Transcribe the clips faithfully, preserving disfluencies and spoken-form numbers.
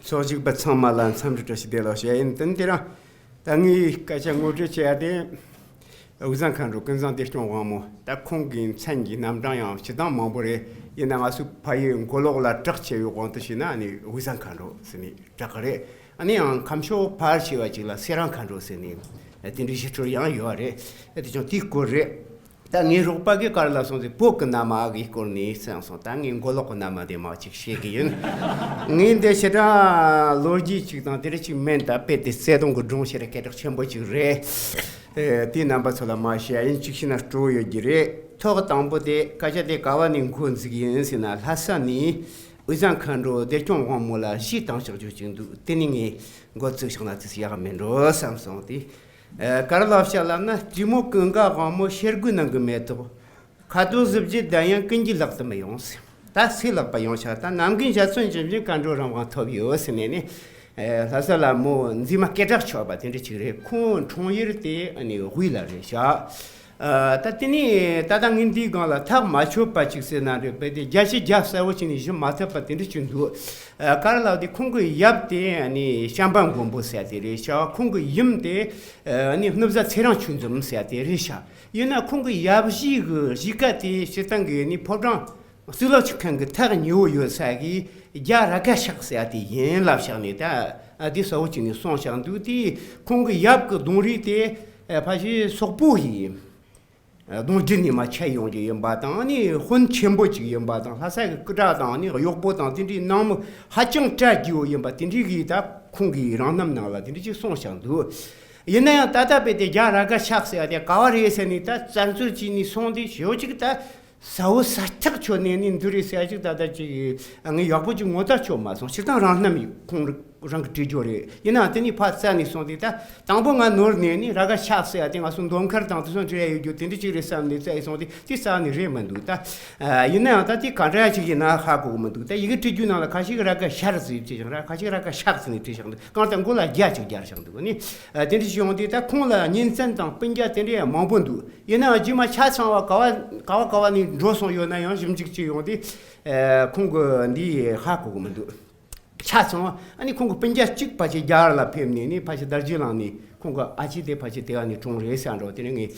ཚོགས་ཞུགས་པ་ཚང་མ་ལ་འཚམས་འདྲི་བཀྲ་ཤིས་བདེ་ལེགས་ཞུ་ཡ་ཡིན། དེ་དེ་རིང་ད་ངའི་སྐད་ཆ་ངོ་སྤྲོད་བྱེད་ཡ་དེ། དབུས་གཙང་མཁའ་འགྲོ་ཀུན་བཟང་བདེ་སྐྱོང་དབང་མོ། ད་ཁོང་གི་མཚན་གྱི་རྣམ་གྲངས་ཡང་སྤྱིར་བཏང་མང་པོ་རེད། ཡིན་ན་ང་ཚོ་ཕ་ཡུལ་མགོ་ལོག་ལ་གྲགས་ཆེ་བའི་དབང་དུ་བྱས་ན་ནི་དབུས་གཙང་མཁའ་འགྲོ་ཟེར་ནས་གྲགས་ཀྱི་རེད། ཨ་ནི་ཡང་ཁམས་ཕྱོགས་ཕལ་ཆེ་བ་ཅིག་ལ་སེ་རང་མཁའ་འགྲོ་ཟེར་ནས་དེ་འདྲའི་ཞིབ་འཕྲོ་ཡང་ཡོད་རེད། དེ་ཀྱང་དེའི་སྐོར་རེད། ད་ངའི་རོགས་པ་གིས་ག་རེ་ལབ་སོང་ཟེར། བོད་ཀྱི་མནའ་མ་གི་སྐོར་ནས་གསུངས་སོང་། ད་ངས་མགོ་ལོག་གི་མནའ་མ་དེ་མར་ཅིག་བཤད་གི་ཡིན། ངས་འདི་ཕྱི་དྲང་ལོ་རྒྱུས་ཅིག་དང་དེ་འདྲ་ཅིག་མིན། ད་དཔེ་དེ་བརྩེ་དུང་གི་སྒྲུང་ཞེ་དྲག་སྐད་གྲགས་ཆེན་པོ་ཅིག་རེད། ཨེ། དེའི་རྣམ་པ་ཚོ་ལ་མར་བཤད་ཡིན། གཅིག་བྱས་ན་སྤྲོ་བོ་ཡོད་ཀྱི་རེད། ཐོག་དང་པོ་དེ་སྐད་ཆ་དེ་ག་བ་ནས་འགོ་འཛུགས་ཡིན་ཟེར་ན། ལྷ་ས་ནས་དབུས་གཙང་མཁའ་འགྲོ་བདེ་སྐྱོང་དབང་མོ་ལ་གཞས་བཏང་བཞག་རྒྱུ་ཅིག་འདུག་དེ་ནས་ངས་འགོ་བཙུགས་བཞག་ན་དེ་ཡག་མེད་འགྲོ་བསམ་སོང་། དེ། ཨེ། ག་རེ་ལབ་བཞག་ལབ་ན། སྤྲེལ་མོ་ཀུན་དགའ་དབང་མོ་ཤེལ་སྒོའི་ནང་གི་མེ་ཏོག་ཁ་དོག་གཟི་བརྗིད་ལྡན་ཡང་ཀུན་གྱིས་བརླག་ཏུ་མི་ཡོང་ཟེར། ད་སུས་བརླག་པ་ཡོང་ཤག་ད་ནམ་མཁའི་འཇའ་ཚོན་འབྱིན་བཞིན་མཁའ་འགྲོ་རང་དབང་ཐོབ་ཡོད་ཟེར་ནས་ནི། ཨེ། ལྷ་ས་ལ་མོ་མཛེས་མ་སྐད་གྲགས་ཆོད་པ་དེ་འདྲ་ཅིག་རེད། ཁོང་འཁྲུངས་ཡུལ་དེ་ཨ་ནི་དབུས་ལ་རེད་ཤག་ཨ། ད་དེ་ནས་ད་ལྟ་ངས་འདིའི་སྒང་ལ་ཐག་མ་ཆོད་པ་ཅིག་ཟེར་ན་རེད་པས། དེ་རྒྱ་ཆེ་རྒྱ་གསལ་བོ་བྱས་ནས་ཞུ་མ་ཐུབ་པ་དེ་འདྲ་ཅིག་འདུག་ཨ། ག་རེ་ལབ་དེ། ཁོང་གི་ཡབ་དེ་ཨ་ནི་བྱམས་པ་མགོན་པོ་ཟེར་དེ་རེད་ཤག་ཁོང་གི་ཡུམ་དེ་ཨ་ནི་སྣུབས་བཟའ་ཚེ་རིང་ཆོས་འཛོམས་ཟེར་དེ་རེད་ཤག་ཡིན་ན་ཁོང་གི་ཡབ་གཞིས་གི་གཞིས་ཀ་དེ་སྤྱིར་བཏང་གི་ནི་ཕོ་བྲང་གཙུག་ལག་ཁང་གི་ཐག་ཉེ་བོ་ཡོད་ས་གི་རྒྱ་ར་ག་ཤག་ཟེར་དེ་ཡིན་ལབ་ཤག་ནས། ད་ཨ་དེ་གསལ་བོ་བྱས་ནས་གསུངས་ཤག་འདུག་དེ་ཁོང་གི་ཡབ་གི་གདུང་རིགས་དེ་ཨ་ཕལ་ཆེར་སོག་པོ་ཡིན། གདུང་རྒྱུད་ནས་མར་ཁྱེར་ཡོང་རྒྱུ་ཡིན་པ་དང་། ཨ་ནི་དཔོན་ཆེན་པོ་ཅིག་ཡིན་པ་དང་། ལྷ་ས་གི་སྐུ་དྲག་དང་ཨ་ནི་གཡོག་པོ་དང་དེ་འདྲའི་ནང་མི་ཧ་ཅང་གྲ་རྒྱས་པོ་ཡིན་པ་དེ་འདྲའི་གིས་ད་ཁོང་གི་རང་རྣམ་ནང་ལ་དེ་འདྲ་ཅིག་གསུངས་ཤག་འདུག་ཡིན་ན་ཡང་ད་ལྟ་བས་དེ་རྒྱ་ར་ག་ཤག་ཟེར་བ་དེ་ག་བ་རེད་ཟེར་ནས་ད་བཙན་འཛུལ་བྱས་ནས་སོང་དེ་ཞོ་ཅིག་ད་གསལ་བོ་གསལ་ཐག་ཆོད་ནས་ནི་འདི་རེད་ཟེར་ཅིག་ད་ལྟ་ཅིག་ངས་ཡག་པོ་ཅིག་ངོ་ཚ་ཆོད་མ་སོང་། སྤྱིར་བཏང་རང་རྣམ་ཡིན། ཁོང་རང་གི་བྲིས་རྒྱུ་རེད། ཡིན་ནའང་དེ་ནས་ཕར་བཙལ་ནས་སོང་དེ། ད་དང་པོ་ང་ནོར་ནས་ནི་ར་ག་ཤག་ཟེར་ཡ་དེ་ང་ཚོ་མདོ་མཁར་དང་དེ་ཚོ་འབྲེལ་ཡ་ཡོད་རྒྱུ་དེ་འདྲ་ཅིག་རེད་བསམ་ནས་བཙལ་ཡི་སོང་དེ། དེ་རྩ་ནས་རེད་མི་འདུག་ད་ཡིན་ནའང་ད་དེ་ག་འདྲ་ཅིག་ཡིན་ན་ཧ་གོ་གི་མི་འདུག་ད་ཡི་གེ་བྲིས་རྒྱུ་ནང་ལ་ཁ་ཤས་ཀྱིས་ར་ག་ཤར་ཟེར་བྲིས་བཞག་ར། ཁ་ཤས་ར་ག་ཤག་ཟེར་ནས་བྲིས་བཞག་འདུག་གང་ལྟར་མགོ་ལ་རྒྱ་ཅིག་སྦྱར་བཞག་འདུག་ནི། དེ་འདྲ་ཞིག་ཡོང་དུས་ད་ཁོང་ལ་གཉེན་ཚན་དང་སྤུན་ཀྱག་དེ་འདྲ་ཡང་མང་པོ་འདུག་ཡིན་ནའང་རྗེས་མ་ཆ་ཚང་བ་ག་བ་ག་བ་ག་བ་ནས་འགྲོ་སོང་ཡོད་ན་ཡང་ཞིབ་འཇུག་བྱས་ཡོང་དུས་ཁོང་གི་འདི་ཧ་གོ་གི་མི་འདུག་ཆ་ཚང་བ། ཨ་ནི་ཁོང་གི་སྤུན་ཀྱག་གཅིག་ཕལ་ཆེར་རྒྱ་གར་ལ་ཕེབས་ནས་ནི་ཕལ་ཆེར་དར་རྒྱས་གླིང་ནས་ཁོང་གི་ཨ་ཅེ་དེ་ཕལ་ཆེར་དེ་ག་ནས་གྲོངས་རེད་ཟེར་འདྲ་བོ་དེ་ནས་ངས་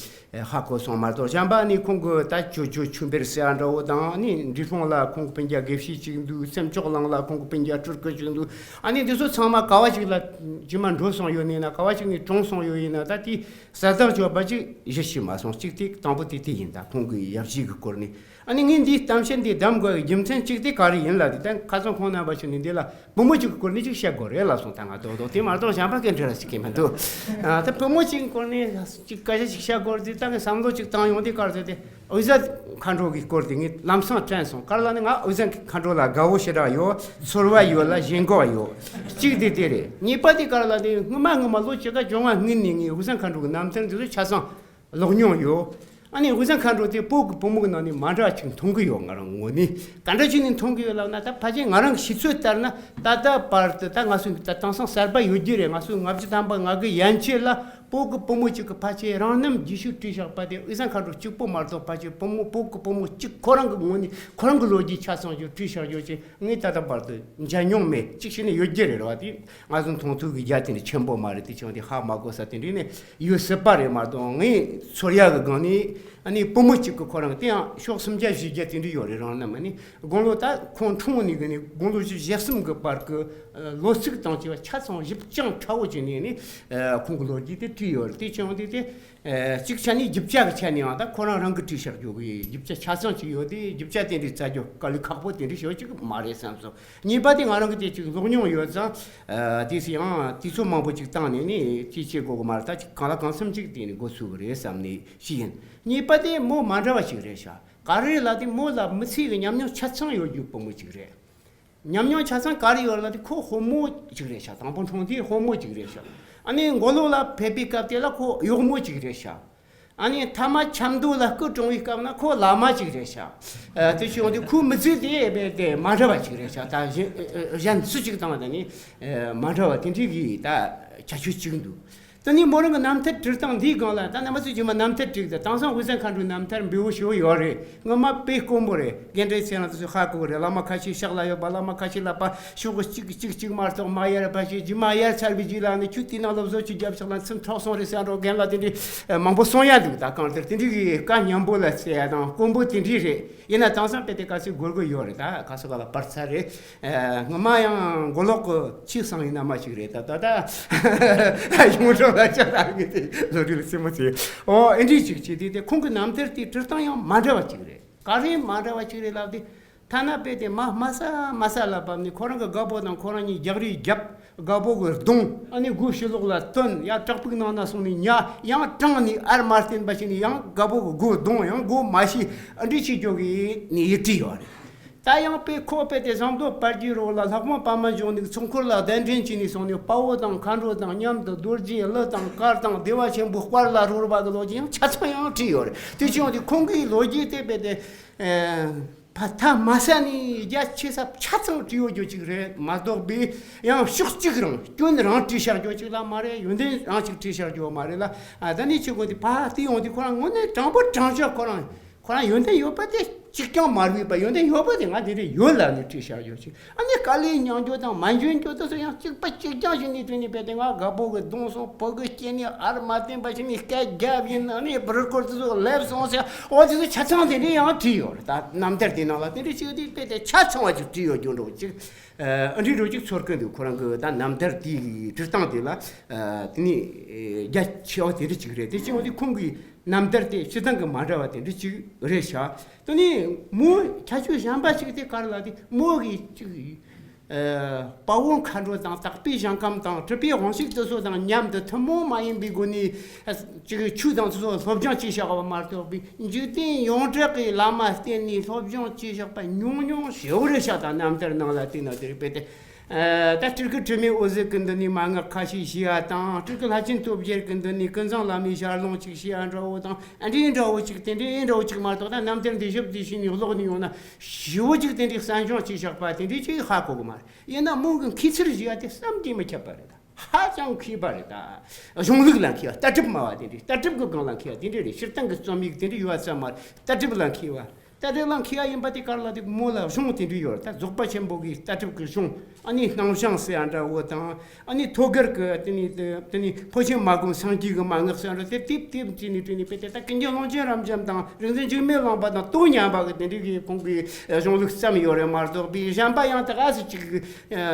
ཧ་གོ་སོང་མ་གཏོགས། གཞན་པ་ནི་ཁོང་གི་ད་ཅོ་ཅོ་ཆོས་འཕེལ་ཟེར་འདྲ་བོ་དང་། ཨ་ནི་འབྲས་སྤུངས་ལ་ཁོང་གི་སྤུན་ཀྱག་དགེ་བཤེས་གཅིག་འདུག་སེམས་ཅོག་གླིང་ལ་ཁོང་གི་སྤུན་ཀྱག་སྤྲུལ་སྐུ་གཅིག་འདུག་ཨ་ནི་འདི་ཚོ་ཚང་མ་ག་བ་ཞིག་ལ་རྗེས་མ་འགྲོ་སོང་ཡོད་ནི་ན། ག་བ་ཞིག་ནས་གྲོངས་སོང་ཡོད་ཡིན་ན་ད་དེ་གསལ་ཐག་ཆོད་པ་ཅིག་གཞི་ཞིག་མ་སོང་། གཅིག་དེ་དང་པོ་དེ་དེ་ཡིན། ད་ཁོང་གི་ཡབ་གཞིས་ཀྱི་སྐོར་ནས། ཨ་ནི་ངས་འདིའི་གཏམ་བཤད་འདི་གདམ་དགོས་པའི་རྒྱུ་མཚན་གཅིག་དེ་ག་རེ་ཡིན་ལབ་དུས། ད་ཁ་སང་ཁོང་རྣམ་པ་ཚོ་ནས་འདི་ལ་བུ་མོ་གཅིག་གི་སྐོར་ནས་གཅིག་བཤད་དགོས་རེད་ལབ་སོང་། ད་ང་རྡོག་རྡོག་དེ་མ་གཏོགས་གཞན་པ་སྐད་འདྲ་ཞིག་གི་མི་འདུག་ཨ། ད་བུ་མོ་གཅིག་གི་སྐོར་ནས་གཅིག་སྐད་ཆ་ཞིག་བཤད་དགོས་རེད་དུས། ད་ངས་བསམ་བློ་གཅིག་བཏང་ཡོང་དུས་ག་རེ་ཟེར་ཏེ། དབུས་གཙང་མཁའ་འགྲོ་གི་སྐོར་དེ་ངས་ལམ་སང་དྲན་སོང་། ག་རེ་ལབ་ན་ང་དབུས་གཙང་མཁའ་འགྲོ་ལ་དགའ་བོ་ཞེ་དྲག་ཡོད། ཚོར་བ་ཡོད་ལ་ཞེན་ཁོག་ཡོད། གཅིག་དེ་དེ་རེད། གཉིས་པ་དེ་ག་རེ་ལབ་ན་སྔོན་མ་སྔོན་མ་ལོ་ཕྱེད་ཀ་བཅོ་ལྔ་སྔོན་ནས་ངས་དབུས་གཙང་མཁའ་འགྲོ་གི་རྣམ་ཐར་འདི་ཚོ་ཆ་ཚང་ཀློག་མྱོང་ཡོད། ཨ་ནི་དབུས་གཙང་མཁའ་འགྲོ་དེ་བོད་ཀྱི་བུ་མོ་གི་ནང་ནས་མ་འདྲ་བ་ཅིག་མཐོང་གི་ཡོད། ང་རང་ངོས་ནས་ག་འདྲ་ཅིག་ནས་མཐོང་གི་ཡོད་ལབ་ན། ད་ཕལ་ཆེར་ང་རང་གི་ཤེས་ཚོད་ལྟར་ན་ད་ལྟ་བར་དུ་ད་ང་ཚོ་ད་དེང་སང་གསར་པ་ཡོད་རྒྱུ་རེད། ང་ཚོ་ལྔ་བཅུ་ཐམ་པ་ང་གི་ཡན་ཆད་ལ་བོད་ཀྱི་བུ་མོ་གཅིག་གིས་ཕལ་ཆེར་རང་རྣམ་རྗེས་ཤུལ་བྲིས་བཞག་པ་དེ་དབུས་གཙང་མཁའ་འགྲོ་གཅིག་པོ་མ་གཏོགས་ཕལ་ཆེར་བུ་མོ་བོད་ཀྱི་བུ་མོ་གཅིག་ཁོ་རང་གི་ངོས་ནས་ཁོ་རང་གི་ལོ་རྒྱུས་ཆ་ཚང་ཞིག་བྲིས་བཞག་ཡོད་ཅེས་ངས་ད་ལྟ་བར་དུ་མཇལ་མྱོང་མེད། གཅིག་བྱས་ནས་ཡོད་རྒྱུ་རེད་ར་བ། དེ་ང་ཚོ་མཐོང་ཐོས་ཀྱི་རྒྱ་དེ་འདྲ་ཆེན་པོ་མ་རེད། དེ་བྱུང་དེ་ཧ་མ་གོ་ས་དེ་འདྲ་ནས་ཡོད་སྲིད་པ་རེད་མ་གཏོགས། ངས་ཚོར་ཡག་གི་སྒང་ནས་ཨ་ནི་བུ་མོ་གཅིག་གི་ཁོ་རང་དེ་ཡང་ཕྱོགས་སུམ་བརྒྱ་བཞི་བརྒྱ་དེ་འདྲ་ཡོད་རེད། རང་རྣམ་ཨ་ནི་དགུང་ལོ་ད་ཁོང་འཁྲུངས་ནས་གི་ནས་དགུང་ལོ་བཞི་བཅུ་ཞེ་གསུམ་གི་བར་གི་ལོ་ཚིགས་དང་བཅས་པ་ཆ་ཚང་ཞིབ་ཅིང་ཕྲ་བོ་བྱས་ནས་ནི་ཁོང་གི་ལོ་རྒྱུས་དེ་བྲིས་ཡོད་རེད། དེ་བྱུང་དེ་དེ། ཨེ། གཅིག་ཆ་ནས་རྒྱུ་ཆ་གི་ཆ་ནས་ཡང་ད་ཁོ་རང་རང་གིས་བྲིས་བཞག་རྒྱུ་གི་རྒྱུ་ཆ་ཆ་ཚང་ཅིག་ཡོད་དེ། རྒྱུ་ཆ་དེ་འདྲའི་བཙལ་རྒྱུ་དཀའ་ལས་ཁག་པོ་དེ་འདྲ་ཞེ་པོ་ཅིག་མ་རེད་བསམ་སོང་། གཉིས་པ་དེ་ང་རང་གིས་དེ་ཅིག་ཀློག་མྱོང་ཡོད་ཙང་། ཨ། དེ་སུ་ཡང་དུས་ཚོད་མང་པོ་ཅིག་བཏང་ནས་ནི་ཅི་བྱེད་དགོས་གི་མ་རེད། ད་ཅིག་གང་ལ་གང་འཚམ་ཅིག་དེ་ནི་འགོ་ཚུགས་གི་རེད་བསམ་ནས་ཤི་ཡིན། གཉིས་པ་དེ་མོ་མ་འདྲ་བ་ཞིག་རེད་ཤག་ག་རེ་ལབ་དེ་མོ་ལ་མི་ཚེ་གི་ཉམས་མྱོང་ཆ་ཚང་ཡོད་རྒྱུ་བུ་མོ་ཅིག་རེད། ཉམས་མྱོང་ཆ་ཚང་ག་རེ་ཡོད་ལབ་དུས་ཁོ་དཔོན་མོ་ཅིག་རེད་ཤག་དང་པོ་འཁྲུངས་དུས་དཔོན་མོ་ཅིག་རེད་ཤག་ཨ་ནི་མགོ་ལོག་ལ་ཕེབས་པའི་སྐབས་དེ་ལ་ཁོ་གཡོག་མོ་ཅིག་རེད་ཤག་ཨ་ནི་མཐའ་མ་ཆབ་མདོ་ལ་སྐུ་གྲོངས་པའི་སྐབས་ན་ཁོ་བླ་མ་ཅིག་རེད་ཤག་ཨ། དེ་བྱུང་དུས་ཁོའི་མི་ཚེ་དེ་རྦད་དེ་མ་འདྲ་བ་ཅིག་རེད་ཤག་ད་གཞན་གཞན་སུ་ཅིག་དང་ད་ནི་མ་འདྲ་བ་དེ་འདྲའི་གི་ད་ཁྱད་ཆོས་ཅིག་འདུག་ད་ ཨ་ནི་མོ་རང་གི་རྣམ་ཐར་བྲིས་སྟངས་འདིའི་སྒང་ལ་ད་རྣམ་པ་ཚོས་རྗེས་མ་རྣམ་ཐར་བྲིས་ཏེ་དེང་སང་དབུས་གཙང་མཁའ་འགྲོའི་རྣམ་ཐར་འབེལ་པོ་ཞེ་པོ་ཡོད་རེད། སྔོན་མ་དཔེ་དཀོན་པོ་རེད། རྒན་བཀྲ་ཤིས་ཚེ་རིང་དེ་ཚོས་ཧ་གོ་གི་རེད། བླ་མ་ཁ་ཤས་ཕྱག་ལ་ཡོད་པ། བླ་མ་ཁ་ཤས་ལ་པ་ཤོག་གཅིག་གཅིག་གཅིག་མ་གཏོགས་མ་ཡར་ཕ་ཤེས་རྗེས་མ་ཡར་ཚར་བའི་རྗེས་ལ་ནི་ཁྱོད་དེ་ནང་སློབ་གསོ་ཅིག་རྒྱབ་ཤག་ལ་ཚིམ་འཕྲོག་སོང་རེད་ཟེར་འགྲོ་རྒན་ལགས་དེ་འདྲའི་མང་པོ་གསུང་ཡ་འདུག་ད་གང་ལྟར་དེ་འདྲའི་གི་བཀའ་སྙན་པོ་ལ་ཟེར་ཡ་དང་དཀོན་པོ་དེ་འདྲའི་རེད། ཡིན་ན་དེང་སང་དཔེ་དེ་ག་ཚོད་དགོས་དགོས་ཡོད་རེད། ད་ག་ཚོད་ག་ལ་བར་ཚར་རེད། ཨ། སྔོན་མ་ཡང་མགོ་ལོག་གི་ཆེས་གསང་བའི་མནའ་མ་ཞིག་རེད། ད་ད་ད་ཡོངས་གྲགས་ལ་ཆ་ལ་གི་དེ་བཟོ་སྒྲིག་ལ་སེམས་མ་ཚེ། ཨོ་ཨེ་འདྲི་ཅིག་བྱས་དུས་དེ་ཁོང་གི་རྣམ་ཐར་དེ་བྲིས་སྟངས་ཡང་མ་འདྲ་བ་ཅིག་རེད། ག་རེ་མ་འདྲ་བ་ཅིག་རེད་ལབ་དུས། ཐ་ན་དཔེ་དེ་མ་དམའ་ས་དམའ་ས་ལ་བབས་ནས་ཁོ་རང་གི་རྒད་པོ་དང་ཁོ་རང་གཉིས་རྒྱག་རེས་བརྒྱབ། རྒད་པོ་གི་གདོང་ཨ་ནི་སྒོ་ཕྱི་ལོགས་ལ་བཏོན། ཡང་བྲག་ཕུག་ནང་ན་སོང་ནས་ཉལ། ཡང་གྲང་ནས་ཨར་མ་བརྟེན་པ་ཞིག་ནས་ཡང་རྒད་པོ་གི་སྒོ་གདོང་ཡང་སྒོ་མ་ཕྱེ། ཨ་འདྲི་ཅིག་རྒྱོ་གི་ནས་ཡི་བྲིས་ཡོད་རེད། ད་ཡང་དཔེ་ཁོ་དཔེ་དེ་ཟངས་མདོག་དཔལ་གྱི་རི་བོ་ལ་ལྷ་ཁང་པདྨ་འབྱུང་གནས་ཚོགས་འཁོར་ལ་གདན་འདྲེན་བྱས་ནས་སོང་ནས་དཔའ་བོ་དང་མཁའ་འགྲོ་དང་མཉམ་དུ་རྡོ་རྗེ་ཀླུ་དང་གར་དང་བདེ་བ་ཆེན་པོའི་དཔལ་ལ་རོལ་བ་གི་ལོ་རྒྱུས་ཡང་ཆ་ཚང་ཡང་བྲིས་ཡོད་རེད། དེ་བྱུང་སྟེ་ཁོང་གི་ལོ་རྒྱུས་དེ་དཔེ་དེ། ཨ། ཕ་ཐ་མ་ས་ནས་རྒྱ་ཆེ་ས་ཆ་ཚང་བྲིས་ཡོད་རྒྱུ་ཅིག་རེད་མ་གཏོགས་པའི་ཡང་ཕྱོགས་གཅིག་རང་སྐྱོན་རང་བྲིས་བཞག་རྒྱུ་ཅིག་ལ་མ་རེད། ཡོན་ཏན་རང་ཅིག་བྲིས་བཞག་རྒྱུ་མ་རེད་ལ། ཨ། ད་ནི་ཆི་གོ་དེ་ཕ་དེ་ཡོང་དུས་ཁོ་རང་དངོས་གནས་དྲང་པོ་དྲང་བཞག་ཁོ་རང་ཁོ་རང་ཡོན་ཏན་ཡོད་པ་དེ་གཅིག་ཀྱང་མ་རེད་པ། ཡོན་ཏན་ཡོད་པ་དེ་ང་དེ་འདྲ་ཡོད་ལབ་ནས་བྲིས་བཞག་རྒྱུ་ཅིག་ཨ་ནི་དཀའ་ལས་མྱངས་རྒྱུ་དང་མ་འཇོན་རྒྱུ་དེ་ཚོ་ཡང་གཅིག་པ་གཅིག་རྐྱང་ཞིག་ནས་དྲན་ནས་བས་ཏེ་ང་རྒད་པོ་གི་གདོང་སོང་བུ་གི་སྐེ་ནས་ཨར་མ་བསྟན་པ་ཞིག་ནས་སྐད་རྒྱབ་ཡིན། ཨ་ནི་རི་སྐོར་དེ་ཚོ་ལེབ་སོང་ཟེར། འོ་དེ་ཚོ་ཆ་ཚང་དེ་འདྲ་ཡང་བྲིས་ཡོད་རེད། ད་རྣམ་ཐར་དེ་ནང་ལ་དེ་འདྲ་ཞིག་དེ་དཔེ་དེ་ཆ་ཚང་བ་ཅིག་བྲིས་ཡོད་རྒྱུ་འགྲོ་ཅིག་ཨ་འདྲ་འགྲོ་ཅིག་ཚོར་གི་འདུག་ཁོ་རང་གི་ད་རྣམ་ཐར་དེའི་བྲིས་སྟངས་དེ་ལ། ཨ། དེ་ནི་རྒྱ་ཆེ་བ་དེ་འདྲ་ཅིག་རེད། དེ་བྱུང་སྟེ་ཁོང་གི་རྣམ་ཐར་དེ་སྤྱིར་བཏང་གི་མ་འདྲ་བ་དེ་འདྲ་ཅིག་རེད་ཤག་དེ་ནས་མོ་ཁྱད་ཆོས་གཞན་པ་ཞིག་དེ་ག་རེ་ལབ་དུས་མོ་གིས་ཅིག་ཨ། དཔའ་བོ་མཁའ་འགྲོ་དང་དག་པའི་ཞིང་ཁམས་དང་གྲུབ་པའི་དབང་ཕྱུག་དེ་ཚོ་དང་མཉམ་དུ་ཐུན་མོང་མ་ཡིན་པའི་སྒོ་ནས་ཅིག་ཆོས་དང་དེ་ཚོ་སློབ་སྦྱོང་བྱས་བཞག་པ་མ་གཏོགས་པའི་འཇིག་རྟེན་ཡོངས་གྲགས་ཀྱི་བླ་མ་བསྟེན་ནས་སློབ་སྦྱོང་བྱས་བཞག་པ་ཉུང་ཉུང་ཞེ་པོ་རེད་ཤག་ད་རྣམ་ཐར་ནང་ལ་བལྟས་ན་དེ་རིགས་དཔེ་དེ། ཨ། ད་སྤྲུལ་སྐུ་དྲི་མེད་འོད་ཟེར་གྱི་མདུན་ནས་མན་ངག་ཁ་ཤས་བཞེས་པ་དང་། སྤྲུལ་སྐུ་ལྷ་ཆེན་སྟོབས་རྒྱལ་གྱི་མདུན་ནས་ཀུན་བཟང་བླ་མའི་ཞལ་ལུང་ཅིག་བཞེས་པ་འདྲ་བོ་དང་། ཨ་འདྲའི་འདྲ་བོ་ཅིག་དེ་འདྲའི་འདྲ་བོ་ཅིག་མ་གཏོགས། ད་རྣམ་ཐར་འདི་ཞིབ་འདི་ཞིག་ནས་ཀློག་ནས་ཡོང་ན་ཞེ་པོ་ཅིག་དེ་འདྲའི་གསན་སྦྱོང་བྱས་བཞག་པ་དེ་འདྲའི་ཅིག་ཧ་གོ་གི་མ་རེད། ཡིན་ན་མོ་གི་མཁས་ཚུལ་བཞེས་པ་དེ་བསམ་གྱིས་མི་ཁྱབ་པ་རེད། ད་ཧ་ཅང་མཁས་པ་རེད། ད་གཞུང་ལུགས་ལ་མཁས་པ། ལྟ་གྲུབ་སྨྲ་བ་དེ་འདྲའི། ལྟ་གྲུབ་ཀྱི་སྒང་ལ་མཁས་པ་དེ་འདྲའི་རེད། སྤྱིར་བཏང་གི་རྩོམ་ཡིག་དེ་འདྲའི་ཡོད་ས་མ་རེད། ལྟ་གྲུབ་ལ་མཁས་པ། ལྟ་གྲུབ་ལ་མཁས་པ་ཡིན་པ་དེ་ག་རེ་ལབ་དུས་མོ་ལ་གཞུང་དེ་འདྲ་ཡོད་རེད། ད་རྫོགས་པ་ཆེན་པོ་གི་ལྟ་གྲུབ་ཀྱི་གཞུང་། ཨ་ནི་སྣང་བྱང་ཟེར་ཡ་འདྲ་བོ་དང་། ཨ་ནི་ཐོད་རྒལ་གྱི་དེ་ནི་དེ་ནི་འཕོ་ཆེན་མ་སྒོམ་སངས་རྒྱས་ཀྱི་མན་ངག་ཟེར་ཡ་འདྲ་དེ་དེབ་དེབ་བྱས་ནས་བྲིས་ནས་དཔེ་དེ། ད་ཀུན་མཁྱེན་ཀློང་ཆེན་རབ་འབྱམས་དང་རིག་འཛིན་འཇིགས་མེད་གླིང་པ་དང་དོ་མཉམ་པ་གི་དེ་འདྲའི་གི་ཁོང་གི་གཞུང་ལུགས་བརྩམས་ཡོད་རེད་མ་གཏོགས་པའི། གཞན་པ་ཡང་དེ་ག་སེ་ཅིག་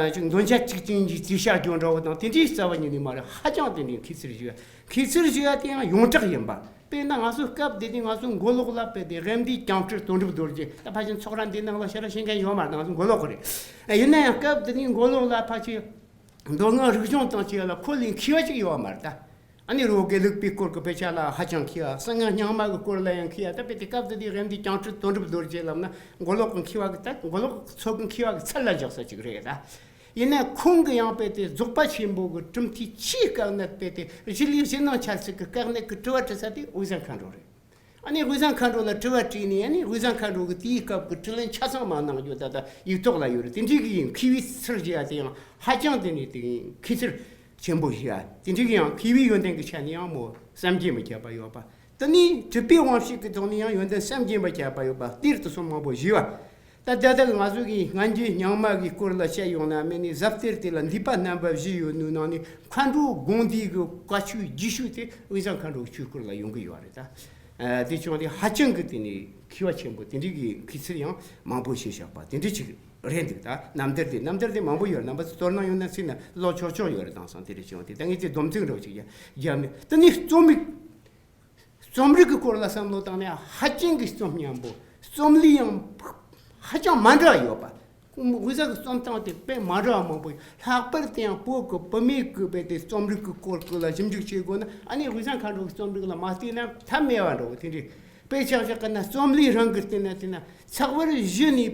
ཅིག་འདོན་ཆ་གཅིག་ཅན་གྱི་རྩིས་བྱ་རྒྱུ་འདྲ་བོ་དང་དེ་འདྲའི་རྩ་བ་ཉིད་ནས་མ་རེད། ཧ་ཅང་དེ་འདྲའི་མཁས་ཚུལ་ཞིག་མཁས་ཚུལ་ཞིག་ཡ་དེ་ཡང་ཡོངས་གྲགས་ཡིན་པ། དཔེར་ན་ང་ཚོ་སྐབས་དེ་དུས་ང་ཚོ་མགོ་ལོག་ལ་དཔེ་དེ་དབེན་པའི་བྱང་ཁྲི་དོན་གྲུབ་རྡོ་རྗེ། ད་ཕལ་ཆེར་ཚོགས་ར་འདི་ནང་ལ་ཞེ་དྲག་ཤེས་མཁན་ཡོད་མ་རེད། ང་ཚོ་མགོ་ལོག་གི་རེད། ཡིན་ན་ཡང་སྐབས་དེ་དུས་མགོ་ལོག་ལ་ཕལ་ཆེར་མདོ་སྔགས་རིག་གཞུང་དང་བཅས་ལ་ཁོ་ལས་མཁས་པ་ཅིག་ཡོད་མ་རེད་ད། ཨ་ནི་རི་བོ་དགེ་ལུགས་པའི་སྐོར་གྱི་དཔེ་ཆ་ལ་ཧ་ཅང་མཁས་པ། གསང་སྔགས་རྙིང་མ་གི་སྐོར་ལ་ཡང་མཁས་པ། ད་དཔེ་དེ་སྐབས་དེ་དུས་དབེན་པའི་བྱང་ཁྲི་དོན་གྲུབ་རྡོ་རྗེ་ལབ་ན་མགོ་ལོག་གི་མཁས་པ་གི། ད་མགོ་ལོག་གི་ཚོགས་ཀྱི་མཁས་པ་གི་ཚད་ལ་བཞག་ས་ཅིག་རེད་ད། ཡིན་ནའི་ཁོང་གི་ཡང་དཔེ་དེ་རྫོགས་པ་ཆེན་པོ་གི་གྲུབ་མཐའི་ཆེས་དཀའ་གནད་དཔེ་དེ་གཞི་ལུས་གཞི་སྣང་འཆར་ཚུལ་གྱི་དཀའ་གནད་ཀྱི་དྲི་བ་དྲི་ས་དེ་དབུས་གཙང་མཁའ་འགྲོ་རེད། ཨ་ནི་དབུས་གཙང་མཁའ་འགྲོ་ལ་དྲི་བ་དྲིས་ནས། ཨ་ནི་དབུས་གཙང་མཁའ་འགྲོ་གི་དེའི་སྐབས་ཀྱི་དྲི་ལན་ཆ་ཚང་མ་གནང་རྒྱུ་ད་ལྟ་ཡིག་ཐོག་ལ་ཡོད་རེད། དེ་འདྲའི་གི་ཡིན་མཁས་པའི་ཚུལ་བཞེས་པ་དེ་ཡང་ཧ་ཅང་དེ་ནས་དེ་མཁས་ཚུལ་ཆེན་པོ་ཞིག་ཨ། དེ་འདྲའི་གི་ཡང་མཁས་པའི་ཡོན་ཏན་གྱི་ཆ་ནས་ཡང་མོ་བསམ་གྱིས་མི་ཁྱབ་པ་ཡོད་པ། དེ་ནས་གྲུབ་པའི་དབང་ཕྱུག་གི་ཐོག་ནས་ཡང་ཡོན་ཏན་བསམ་གྱིས་མི་ཁྱབ་པ་ཡོད་པ། གཏེར་དུ་སོང་མང་པོ་ཞིག་བ། ད་ལྟ་ང་ཚོ་གི་སྔ་འགྱུར་རྙིང་མ་གི་སྐོར་ལ་བཤད་ཡོང་ན། མེད་ནི་ཟབ་གཏེར་དེ་ལ་འདུས་པ་རྣམ་པ་བཞི་ཡོད་ནོ་ནང་ནས་མཁའ་འགྲོ་དགོངས་འདུས་ཀྱི་བཀའ་ཆོས་རྒྱས་ཤོས་དེ་དབུས་གཙང་མཁའ་འགྲོ་ཆོས་སྐོར་ལ་ཡོང་གི་ཡོད་རེད་ད། ཨ། དེ་བྱུང་དེ་ཧ་ཅང་གི་དེ་ནས་མཁས་པ་ཆེན་པོ་དེ་འདྲའི་གི་མཁས་ཚུལ་ཡང་མང་པོ་བྱས་བཞག་པ་དེ་འདྲ་ཅིག་རེད་འདུག་ད་རྣམ་ཐར་དེ་རྣམ་ཐར་དེ་མང་པོ་ཡོད། རྣམ་པ་ཚོ་དོ་སྣང་ཡོད་ན་སེམས་ན་ཀློག་ཆོག་ཆོག་ཡོད་རེད། དེང་སང་དེ་འདྲ་བྱུང་དེ་ད་ངས་དེ་སྡོམ་ཚིག་འདྲ་བོ་ཅིག་རྒྱབ་ནས། དེ་ནས་རྩོམ་རིག་རྩོམ་རིག་གི་སྐོར་ལ་བསམ་བློ་བཏང་ནས་ཧ་ཅང་གི་རྩོམ་སྙན་པོ། རྩོམ་ལུས་ཡང་ཧ་ཅང་མ་འདྲ་བ་ཡོད་པ། དབུས་གཙང་གི་རྩོམ་སྟངས་དེ་དཔེ་མ་འདྲ་བ་མང་པོ་ཡོད། ལྷག་པར་དུ་ཡང་བོད་ཀྱི་བུད་མེད་ཀྱི་དཔེ་དེ་རྩོམ་རིག་གི་སྐོར་སྐོར་ལ་ཞིབ་འཇུག་བྱེད་དགོས་ན། ཨ་ནི་དབུས་གཙང་མཁའ་འགྲོ་གི་རྩོམ་རིག་ལ་མ་བལྟས་ན་ཐབས་མེད་པ་འདྲ་བོ་དེ་འདྲའི། དཔེ་ཆ་བཞག་གི་ན་རྩོམ་ལུས་རང་གི་བལྟས་ན་བལྟས་ན་ཚེག་བར་བཞི་ནས།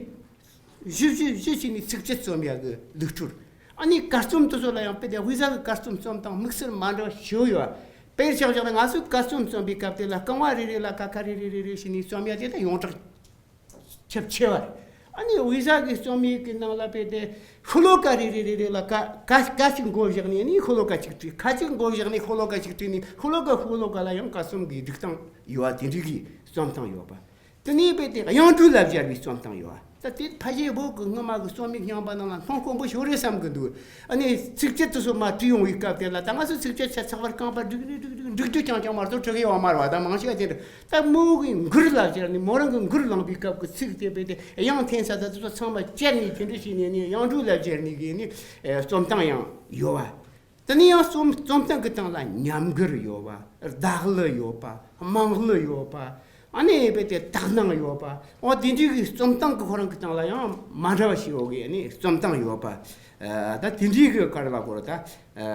བཞི་བཞི་བཞི་བྱས་ནས་ཚིགས་བཅད་རྩོམ་ཡག་གི་ལུགས་སྲོལ། ཨ་ནི་གར་རྩོམ་དེ་ཚོ་ལ་ཡང་དཔེ་དེ་དབུས་གཙང་གི་གར་རྩོམ་རྩོམ་སྟངས་དམིགས་བསལ་མ་འདྲ་བ་ཞེ་པོ་ཡོད། དཔེར་བཞག་བཞག་ན་ང་ཚོས་གར་རྩོམ་རྩོམ་པའི་སྐབས་དེ་ལ་རྐང་བ་རེ་རེ་ལ་ཀ་ཁ་རེ་རེ་རེ་རེ་བྱས་ནས་རྩོམ་ཡག་དེ་ད་ཡོངས་གྲགས་ཁྱབ་ཆེ་བ་རེད། ཨ་ནི་དབུས་གཙང་གི་རྩོམ་ཡིག་གི་ནང་ལ་དཔེ་དེ་ཤོ་ལོ་ཀ་རེ་རེ་རེ་རེ་ལ་ཀ་ཀ་ཀ་གཅིག་མགོ་བཞག་ནས་ནི་ཤོ་ལོ་ཀ་གཅིག་བྲིས། ཁ་གཅིག་མགོ་བཞག་ནས་ཤོ་ལོ་ཀ་གཅིག་བྲིས་ནས། ཤོ་ལོ་ཀ་ཤོ་ལོ་ཀ་ལ་ཡང་ཀ་གསུམ་གྱི་སྒྲིག་སྟངས་ཡོད་པ། དེ་འདྲའི་གི་རྩོམ་སྟངས་ཡོད་པ། དེ་ནས་དཔེ་དེ་དབྱངས་འགྲོས་ལ་སྦྱར་བའི་རྩོམ་སྟངས་ཡོད་པ། ད་དེ་ཕལ་ཆེར་བོད་ཀྱི་སྔ་མ་གི་རྩོམ་ཡིག་རྙིང་པ་རྣམས་ལ་མཐོང་དཀོན་པོ་ཞིག་རེད་བསམ་གི་འདུག་ཨ་ནི་ཚིགས་བཅད་དེ་ཚོ་མར་བྲིས་ཡོང་བའི་སྐབས་དེ་ལ། ད་ང་ཚོ་ཚིགས་བཅད་ཆ་ཚགས་པར་རྐང་པ་སྒྲིག་སྒྲིག་སྒྲིག་སྒྲིག་སྒྲིག་རྒྱུ་རྐྱང་རྐྱང་མ་གཏོགས་འབྲི་གི་ཡོད་མ་རེད་པ། ད་མང་ཆེ་བ་དེ་འདྲ། ད་མོ་གི་མགུར་ལ་སྦྱར་ནས། མོ་རང་གི་མགུར་བླངས་པའི་སྐབས་ཀྱི་ཚིག་དེ་དཔེ་དེ་དབྱངས་འཐེན་ས་དང་དེ་ཚོ་ཚང་མ་བཅད་ནས་དེ་འདྲ་བྱས་ནས་ནི་དབྱངས་འགྲོས་ལ་སྦྱར་ནས་གི་ནི་རྩོམ་སྟངས་ཡང་ཡོད་པ། དེ་ནས་ཡང་རྩོམ་རྩོམ་སྟངས་ཀྱི་སྟེང་ལ་ཉམས་མགུར་ཡོད་པ། བདག་གླུ་ཡོད་པ། དམངས་གླུ་ཡོད་པ། ཨ་ནི་དཔེ་དེ་དག་སྣང་ཡོད་པ། འོ་དེ་འདྲའི་གི་རྩོམ་སྟངས་ཀྱི་ཁོ་རང་གི་སྟེང་ལ་ཡང་མ་འདྲ་བ་ཞིག་ཡོད་གི་ནི་རྩོམ་སྟངས་ཡོད་པ། ཨ་ད་དེ་འདྲའི་གི་ག་རེ་ལབ་དགོས་རེད། ད་ཨ་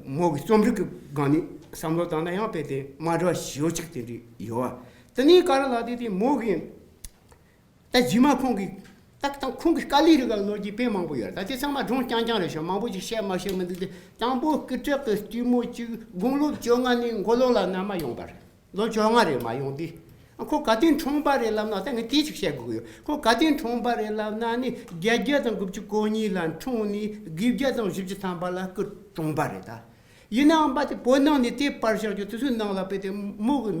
མོ་གི་རྩོམ་རིག་གི་སྒང་ནས་བསམ་བློ་བཏང་ན་ཡང་དཔེ་དེ་མ་འདྲ་བ་ཞེ་པོ་ཅིག་དེ་འདྲ་ཡོད་པ། དེ་ནས་ག་རེ་ལབ་དེ་དེ་མོ་གི་ད་རྗེས་མ་ཁོང་གིས། ད་ད་ཁོང་གི་དཀའ་ལས་རིག་ག་ལོ་རྒྱུས་དཔེ་མང་པོ་ཡོད་རེད། ད་དེ་ཚང་མ་སྒྲུང་རྐྱང་རྐྱང་རེད་ཤག་མང་པོ་ཅིག་བཤད་མ་ཤེས་མི་འདུག་སྟེ། དང་པོ་སྐུ་དྲག་གི་སྟོན་མོ་གཅིག་དགུང་ལོ་བཅོ་ལྔ་ནས་མགོ་ལོག་ལ་མནའ་མ་ཡོང་པ་རེད། ལོ་བཅོ་ལྔ་རེད་མ་ཡོང་དུས། ཁོ་ག་དུས་འཁྲུངས་པ་རེད་ལབ་ན། ད་ངས་དེ་ཅིག་བཤད་དགོས་ཀྱི་ཡོད། ཁོ་ག་དུས་འཁྲུངས་པ་རེད་ལབ་ན་ནི་བརྒྱད་བརྒྱ་དང་དགུ་བཅུ་གོ་གཉིས་ལ་འཁྲུངས་ནས་དགུ་བརྒྱ་དང་བཞི་བཅུ་ཐམ་པ་ལ་སྐུ་གྲོངས་པ་རེད་ད། ཡིན་ནའང་པ་དེ་བོད་ནང་ནས་དེ་བར་བཞག་རྒྱུ་དེ་ཚོའི་ནང་ལ་དཔེ་དེ་མོ་གི་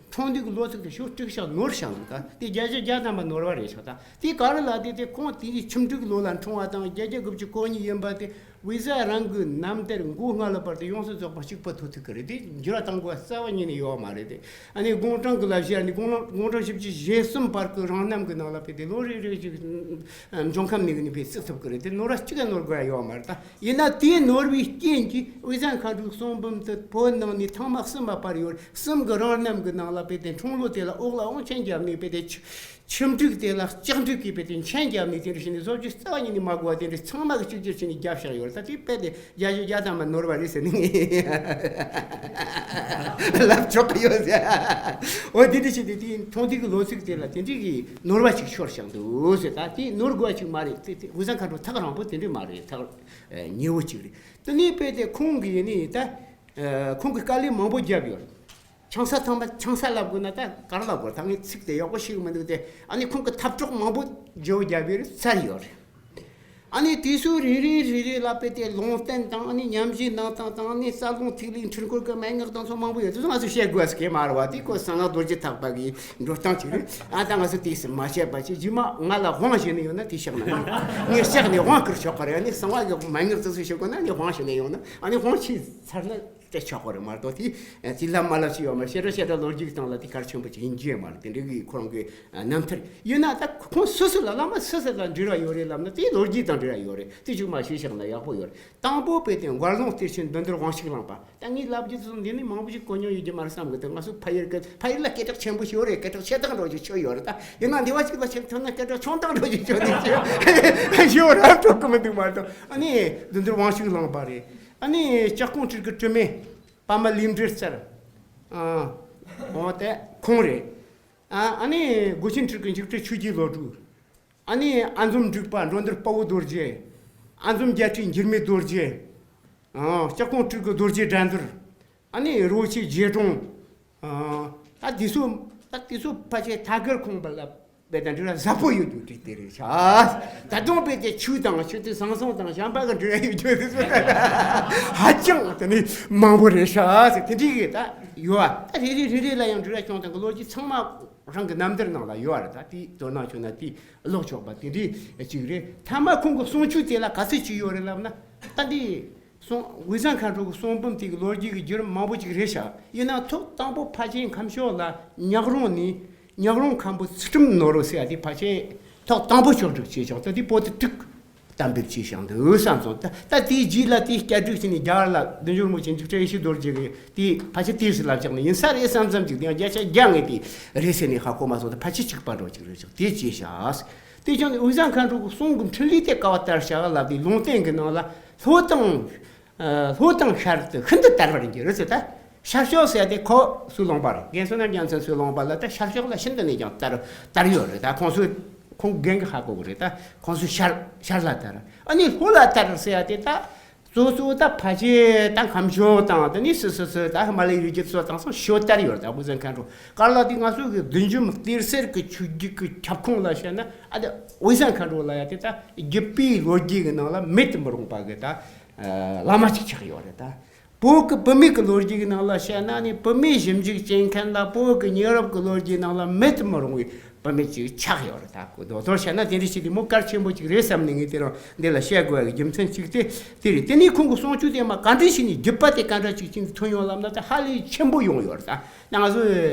འཁྲུངས་དུས་ཀྱི་ལོ་ཚིགས་དེ་ཞོ་དཀྲུག་ཤག་ནོར་ཤག་འདུག་ད་དེ་བརྒྱད་བརྒྱ་བརྒྱ་ཐམ་པ་ནོར་བ་རེད་ཤག་ད་དེ་ག་རེ་ལ་དེ་དེ་ཁོང་དེའི་ཁྱིམ་དྲུག་ལོ་ལ་འཁྲུངས་པ་དང་བརྒྱད་བརྒྱ་དགུ་བཅུ་གོ་གཉིས་ཡིན་པ་དེ། དབུས་གཙང་རང་གི་རྣམ་ཐར་མགོ་སྔ་ལ་བར་དུ་ཡོངས་སུ་རྫོགས་པ་གཅིག་པ་ཐོབ་ཐུབ་ཀྱི་རེད། དེ་འགྱུར་བ་གཏོང་དགོས་རྩ་བ་ཉིད་ནས་ཡོད་མ་རེད་དེ། ཨ་ནི་དགུང་གྲངས་ཀྱི་ལ་བཤད་ནི་དགུང་ལོ་དགུང་གྲངས་བཞི་བཅུ་ཞེ་གསུམ་བར་གྱི་རང་རྣམ་གྱི་ནང་ལ་དཔེ་དེ་ལོ་རེ་རེ་ཞིག་འབྱུང་ཁམས་ནས་གི་ནི་དཔེ་བརྩི་ཐུབ་ཀྱི་རེད་དེ། ནོར་བ་གཅིག་ཀྱང་ནོར་དགོས་ཡ་ཡོད་མ་རེད་ད། ཡིན་ན་དེ་ནོར་བའི་རྐྱེན་གྱིས་དབུས་གཙང་མཁའ་འགྲོའི་གསུང་འབུམ་དེ་བོད་ནང་ནས་ཐེངས་མ་གསུམ་པ་པར་ཡོད་རེད། གསུམ་གྱི་རང་རྣམ་གྱི་ནང་ལ་དཔེ་དེ་འཁྲུངས་ལོ་དེ་ལ་འོག་ལ་དབང་ཆེན་རྒྱབ་ནས་དཔེ་དེ་ཆུ་ཁྱིམ་དྲུག་དེ་ལ་ལྕགས་འགྲུས་ཀྱིས་དཔེ་དེ་མཆན་རྒྱབ་ནས་དེ་འདྲ་བྱས་ནས་བཟོ་རྒྱུ་རྩ་བ་ཉིད་ནས་མ་དགོས་པ་དེ་འདྲ་ཚང་མ་གི་གཅིག་གྱུར་བྱས་ནས་རྒྱབ་བཞག་ཡོད་རེད། ད་དེ་དཔེ་དེ་བརྒྱད་བརྒྱ་བརྒྱ་ཐམ་པ་ནོར་བ་རེད་ཟེར་ནས་ངས་ལབ་ཆོག་གི་ཡོད་ཟེར། འོ་དེ་འདྲ་བྱས་ཏེ་དེའི་མཐོང་ཐོས་ཀྱི་ལོ་ཚིགས་དེ་ལ་དེ་འདྲའི་གི་ནོར་བ་ཞིག་ཤོར་བཞག་འདུག་ཟེར། ད་དེ་ནོར་དགོས་པ་ཞིག་མ་རེད། དེ་དེ་དབུས་གཙང་མཁའ་འགྲོ་ཐག་རིང་པོ་དེ་འདྲ་མ་རེད། ཐག་ཉེ་བོ་ཅིག་རེད། དེ་ནས་དཔེ་དེ་ཁོང་གིས་ནི་ད་ཁོང་གིས་དཀའ་ལས་མང་པོ་བརྒྱབ་ཡོད་རེད། ཆང་ས་ཐང་པ་ཆང་ས་ལབ་དགོས་ན་ད་ག་རེ་ལབ་དགོས། ད་ངས་ཚིག་དེ་ཡག་པོ་ཤེས་ཀྱི་མི་འདུག་སྟེ། ཨ་ནི་ཁོང་གི་འཐབ་གྲོགས་མང་པོ་བརྗེ་བོ་རྒྱབ་ཡོད་རེད། ཚར་ཡོད་རེད། ཨ་ནི་དེ་ཚོ་རེ་རེ་རེ་རེ་ལ་དཔེ་དེ་ལུང་བསྟན་དང་། ཨ་ནི་ཉམས་ཞིབ་གནང་སྟངས་དང་། ཨ་ནི་རྩ་རླུང་ཐིག་ལེའི་འཕྲུལ་འཁོར་གྱི་མན་ངག་དང་སོགས་མང་པོ་ཡོད། དེ་ཚོ་ང་ཚོས་བཤད་དགོས་ཟེར་གི་མ་རེད་པ། དེ་ཁོ་གསང་སྔགས་རྡོ་རྗེ་ཐེག་པ་གི་འགྲོ་སྟངས་ཅིག་རེད། ཨ་ད་ང་ཚོ་དེ་ཟེར་མ་བཤད་པ་བྱས། རྗེས་མ་ང་ལ་དབང་བྱས་ནས་ཡོང་ན་དེ་བཤད་ན་ངས་བཤད་ནས་དབང་བསྐུར་ཆོག་གི་རེད། ཨ་ནི་གསང་བ་གི་མན་ངག་དེ་ཚོ་བཤད་དགོས་ན། ཨ་ནི་དབང་བྱས་ནས་ཡོང་ན། ཨ་ནི་དབང་བྱས་ཚར་ན། དེ་ཆོག་གི་རེད་མ་གཏོགས། དེ་དེ་ལབ་མ་ལབ་ཞིག་ཡོད་མ་རེད། བཤད་གྲྭ་བཤད་གྲྭ་ལོ་རྒྱུས་སྟེང་ལ་དེ་གལ་ཆེན་པོ་ཅིག་ཡིན་གྱི་མ་རེད། དེ་འདྲའི་གི་ཁོ་རང་གི་རྣམ་ཐར་ཡིན་ན། ད་ཁོང་སུ་སུ་ལ། བླ་མ་སུ་སུ་ལ་འབྲེལ་བ་ཡོད་རེད་ལབ་ན། དེ་ལོ་རྒྱུས་དང་འབྲེལ་བ་ཡོད་རེད། དེ་ཅིག་མར་ཞུས་བཞག་ན་ཡག་པོ་ཡོད་རེད། དང་པོ་དཔེ་དེ་མགར་ལུང་གཏེར་ཆེན་བདུད་འདུལ་དབང་ཕྱུག་གླིང་པ། ད་ངས་ལབ་རྒྱུ་དེ་ཚོ་འདི་ནས་མང་པོ་ཞིག་གོ་མྱོང་ཡོད་ཀྱི་མ་རེད་བསམ་གི་འདུག་ང་ཚོ་ཕ་ཡུལ་གི། ཕ་ཡུལ་ལ་སྐད་གྲགས་ཆེན་པོ་ཞིག་ཡོད་རེད། སྐད་གྲགས་ཆེ་ཐག་འགྲོ་རྒྱུ་ཆོ་ཡོད་རེད། ད་ཡིན་ན་འདི་བ་ཞིག་ལ་ཆེ་ཐག་ན་སྐད་གྲགས་ཆུང་ཐག་འགྲོ་རྒྱུ་ཆོ་ནི་ཆོ་ཞིག་ཡོད་རབ་འགྲོ་གི་མི་འདུག་མ་གཏོགས། ཨ་ནི་བདུད་འདུལ་དབང་ཕྱུག་གླིང་པ་རེད། ཨ་ནི་ལྕགས་ཁུང་སྤྲུལ་སྐུ་དྲི་མེད། པདྨ་ལེགས་འབྲེལ་རྩལ། ཨ། འོ་དེ་ཁོང་རེད། ཨ། ཨ་ནི་སྒོ་ཆེན་སྤྲུལ་སྐུ་འཇིགས་བྲལ་ཆོས་ཀྱི་བློ་གྲོས། ཨ་ནི་ཨ་འཛོམས་འབྲུག་པ་འགྲོ་འདུལ་དཔའ་བོ་རྡོ་རྗེ། ཨ་འཛོམས་རྒྱལ་ཁྲི་འགྱུར་མེད་རྡོ་རྗེ། ཨ། ལྕགས་ཁུང་སྤྲུལ་སྐུ་རྡོ་རྗེ་དགྲ་འདུལ། ཨ་ནི་རོ་ཆེ་རྗེ་དྲུང་། ཨ། ད་དེ་ཚོ། ད་དེ་ཚོ་ཕལ་ཆེར་ཐད་ཀར་ཁོང་པ་ལ་དཔེ་དང་འབྲེལ་བ་ཟབ་པོ་ཡོད་རྒྱུ་དེ་དེ་རེད་ཤག་ད་དུང་དཔེ་དེ་ཆོས་དང་ཆོས་དད་ཟང་ཟིང་དང་གཞན་པ་གི་འབྲེལ་བ་ཡོད་རྒྱུ་དེ་ཚོ་ཧ་ཅང་དེ་ནི་མང་པོ་རེད་ཤག་ཟེར། དེ་འདྲའི་གི་ད་ཡོད་པ། ད་རེ་རེ་རེ་རེ་ལ་ཡང་འབྲེལ་བ་བྱུང་སྟངས་གི་ལོ་རྒྱུས་ཚང་མ་རང་གི་རྣམ་ཐར་ནང་ལ་ཡོད་པ་རེད། ད་དེའི་དོ་སྣང་བྱུང་ན་དེ་ཀློག་ཆོག་པ་དེ་འདྲའི་ཅིག་རེད། མཐའ་མ་ཁོང་གི་གསུང་ཆོས་དེ་ལ་ག་ཚོད་ཅིག་ཡོད་རེད་ལབ་ན། ད་འདི་གསུང་། དབུས་གཙང་མཁའ་འགྲོ་གི་གསུང་འབུམ་དེ་གི་ལོ་རྒྱུས་ཀྱི་བརྒྱུད་རིམ་མང་པོ་ཅིག་རེད་ཤག་ཡིན་ནའང་ཐོག་དང་པོ་ཕལ་ཆེར་ཁམས་ཕྱོགས་ལ་ཉག་རོང་ནས། ཉག་རོང་མཁན་པོ་ཚུལ་ཁྲིམས་ནོར་བུ་ཟེར་ཡ་དེ་ཕལ་ཆེར་ཐོག་དང་པོ་ཕྱོགས་སྒྲིག་བྱས་ཤག་ད་དེ་པོ་ཏི་ཏིག་གཏན་འབེབས་བྱས་ཤག་འདུག་བསམ་སོང་། ད་ད་དེའི་རྗེས་ལ་དེའི་བསྐྱར་སྒྲིག་བྱས་ནས་རྒྱ་གར་ལ་བདུད་འཇོམས་རིན་པོ་ཆེ་འཇིགས་བྲལ་ཡེ་ཤེས་རྡོ་རྗེ་གིས་དེ་ཕལ་ཆེར་དེ་ཟེར་ལབ་ཆགས་ནས་ཡིན་ས་རེད་བསམ་བསམ་ཅིག་དེ་ཡང་བརྒྱ་ཆ་བརྒྱ་ངས་དེ་རེད་ཟེར་ནས་ཧ་གོ་མ་སོང་། ད་ཕལ་ཆེར་གཅིག་པ་འདྲ་ཅིག་རེད་ཤག་དེ་བྱས་ཤག་དེ་བྱུང་ནས་དབུས་གཙང་མཁའ་འགྲོ་གི་གསུང་གི་འཕྲིན་ལས་དེ་ག་པར་དར་ཤག་ལབ་དུས་ལུང་བསྟན་གྱི་ནང་ལ་ལྷོ་དང་། ལྷོ་དང་ཤར་དུ་ཤིན་ཏུ་དར་བར་འགྱུར་ཟེར། ད་ཤར་ཕྱོགས་ཟེར་དེ་ཁོ་སུ་ལུང་པ་རེད། རྒན་བསོད་ནམས་རྒྱལ་མཚན་སུ་ལུང་པ་ལ་ད་ཤར་ཕྱོགས་ལ་ཤིན་ཏུ་ནས་ཀྱང་དར་དར་ཡོད་རེད། ད་ཁོང་ཚོས་ཁོང་རྒན་གྱིས་ཧ་གོ་གི་རེད། ད་ཁོང་ཚོས་ཤར་ཤར་ལ་དར། ཨ་ནི་ལྷོ་ལ་དར་ཟེར་ཡ་དེ་ད་ སོ་སོ་ད་ཕལ་ཆེར་ད་ཁམས་ཕྱོགས་དང་དེ་ནས་སི་སི་སི་ད་ཧི་མ་ལ་ཡའི་རི་རྒྱུད་སོགས་དང་སོགས་ཞོ་དར་ཡོད་རེད། ད་དབུས་གཙང་མཁའ་འགྲོ་ག་རེ་ལབ་དུས་ང་ཚོ་གི་བདུད་འཇོམས་གཏེར་གསར་གྱི་ཆོས་བརྒྱུད་ཀྱི་ཁྱབ་ཁོངས་ལ་བཤད་ན་ཨ་ད་དབུས་གཙང་མཁའ་འགྲོ་ལབ་ཡ་དེ་ད་བརྒྱུད་པའི་ལོ་རྒྱུས་ཀྱི་ནང་ལ་མེད་དུ་མི་རུང་བ་གི་ད་བླ་མ་ཅིག་ཆགས་ཡོད་རེད་ད། བོད་ཀྱི་བུད་མེད་ཀྱི་ལོ་རྒྱུས་ཀྱི་ནང་ལ་བཤད་ན་ནི་བུད་མེད་ཞིབ་འཇུག་བྱེད་མཁན་ལ་བོད་ཀྱི་ཉེ་རབས་ཀྱི་ལོ་རྒྱུས་ནང་ལ་མེད་དུ་མི་རུང་བའི་བུད་མེད་ཅིག་ཆགས་ཡོད་རེད། ད་གོ་མདོར་བཤད་ན་དེ་འདྲ་ཞིག་དེ་མོ་གལ་ཆེན་པོ་ཅིག་རེད་བསམ་ནས་ངས་དེ་རིང་འདི་ལ་བཤད་དགོས་པའི་རྒྱུ་མཚན་གཅིག་དེ་དེ་རེད། དེ་ནས་ཁོང་གི་གསུང་ཆོས་དེ་མ་ག་འདྲ་ཞིག་ནས་བརྒྱུད་པ་དེ་ག་འདྲ་ཅིག་ཅིག་ཐོན་ཡོང་ལབ་ན་ད་ཧ་ལས་ཆེན་པོ་ཡོང་ཡོད་རེད། ད་ང་ཚོ་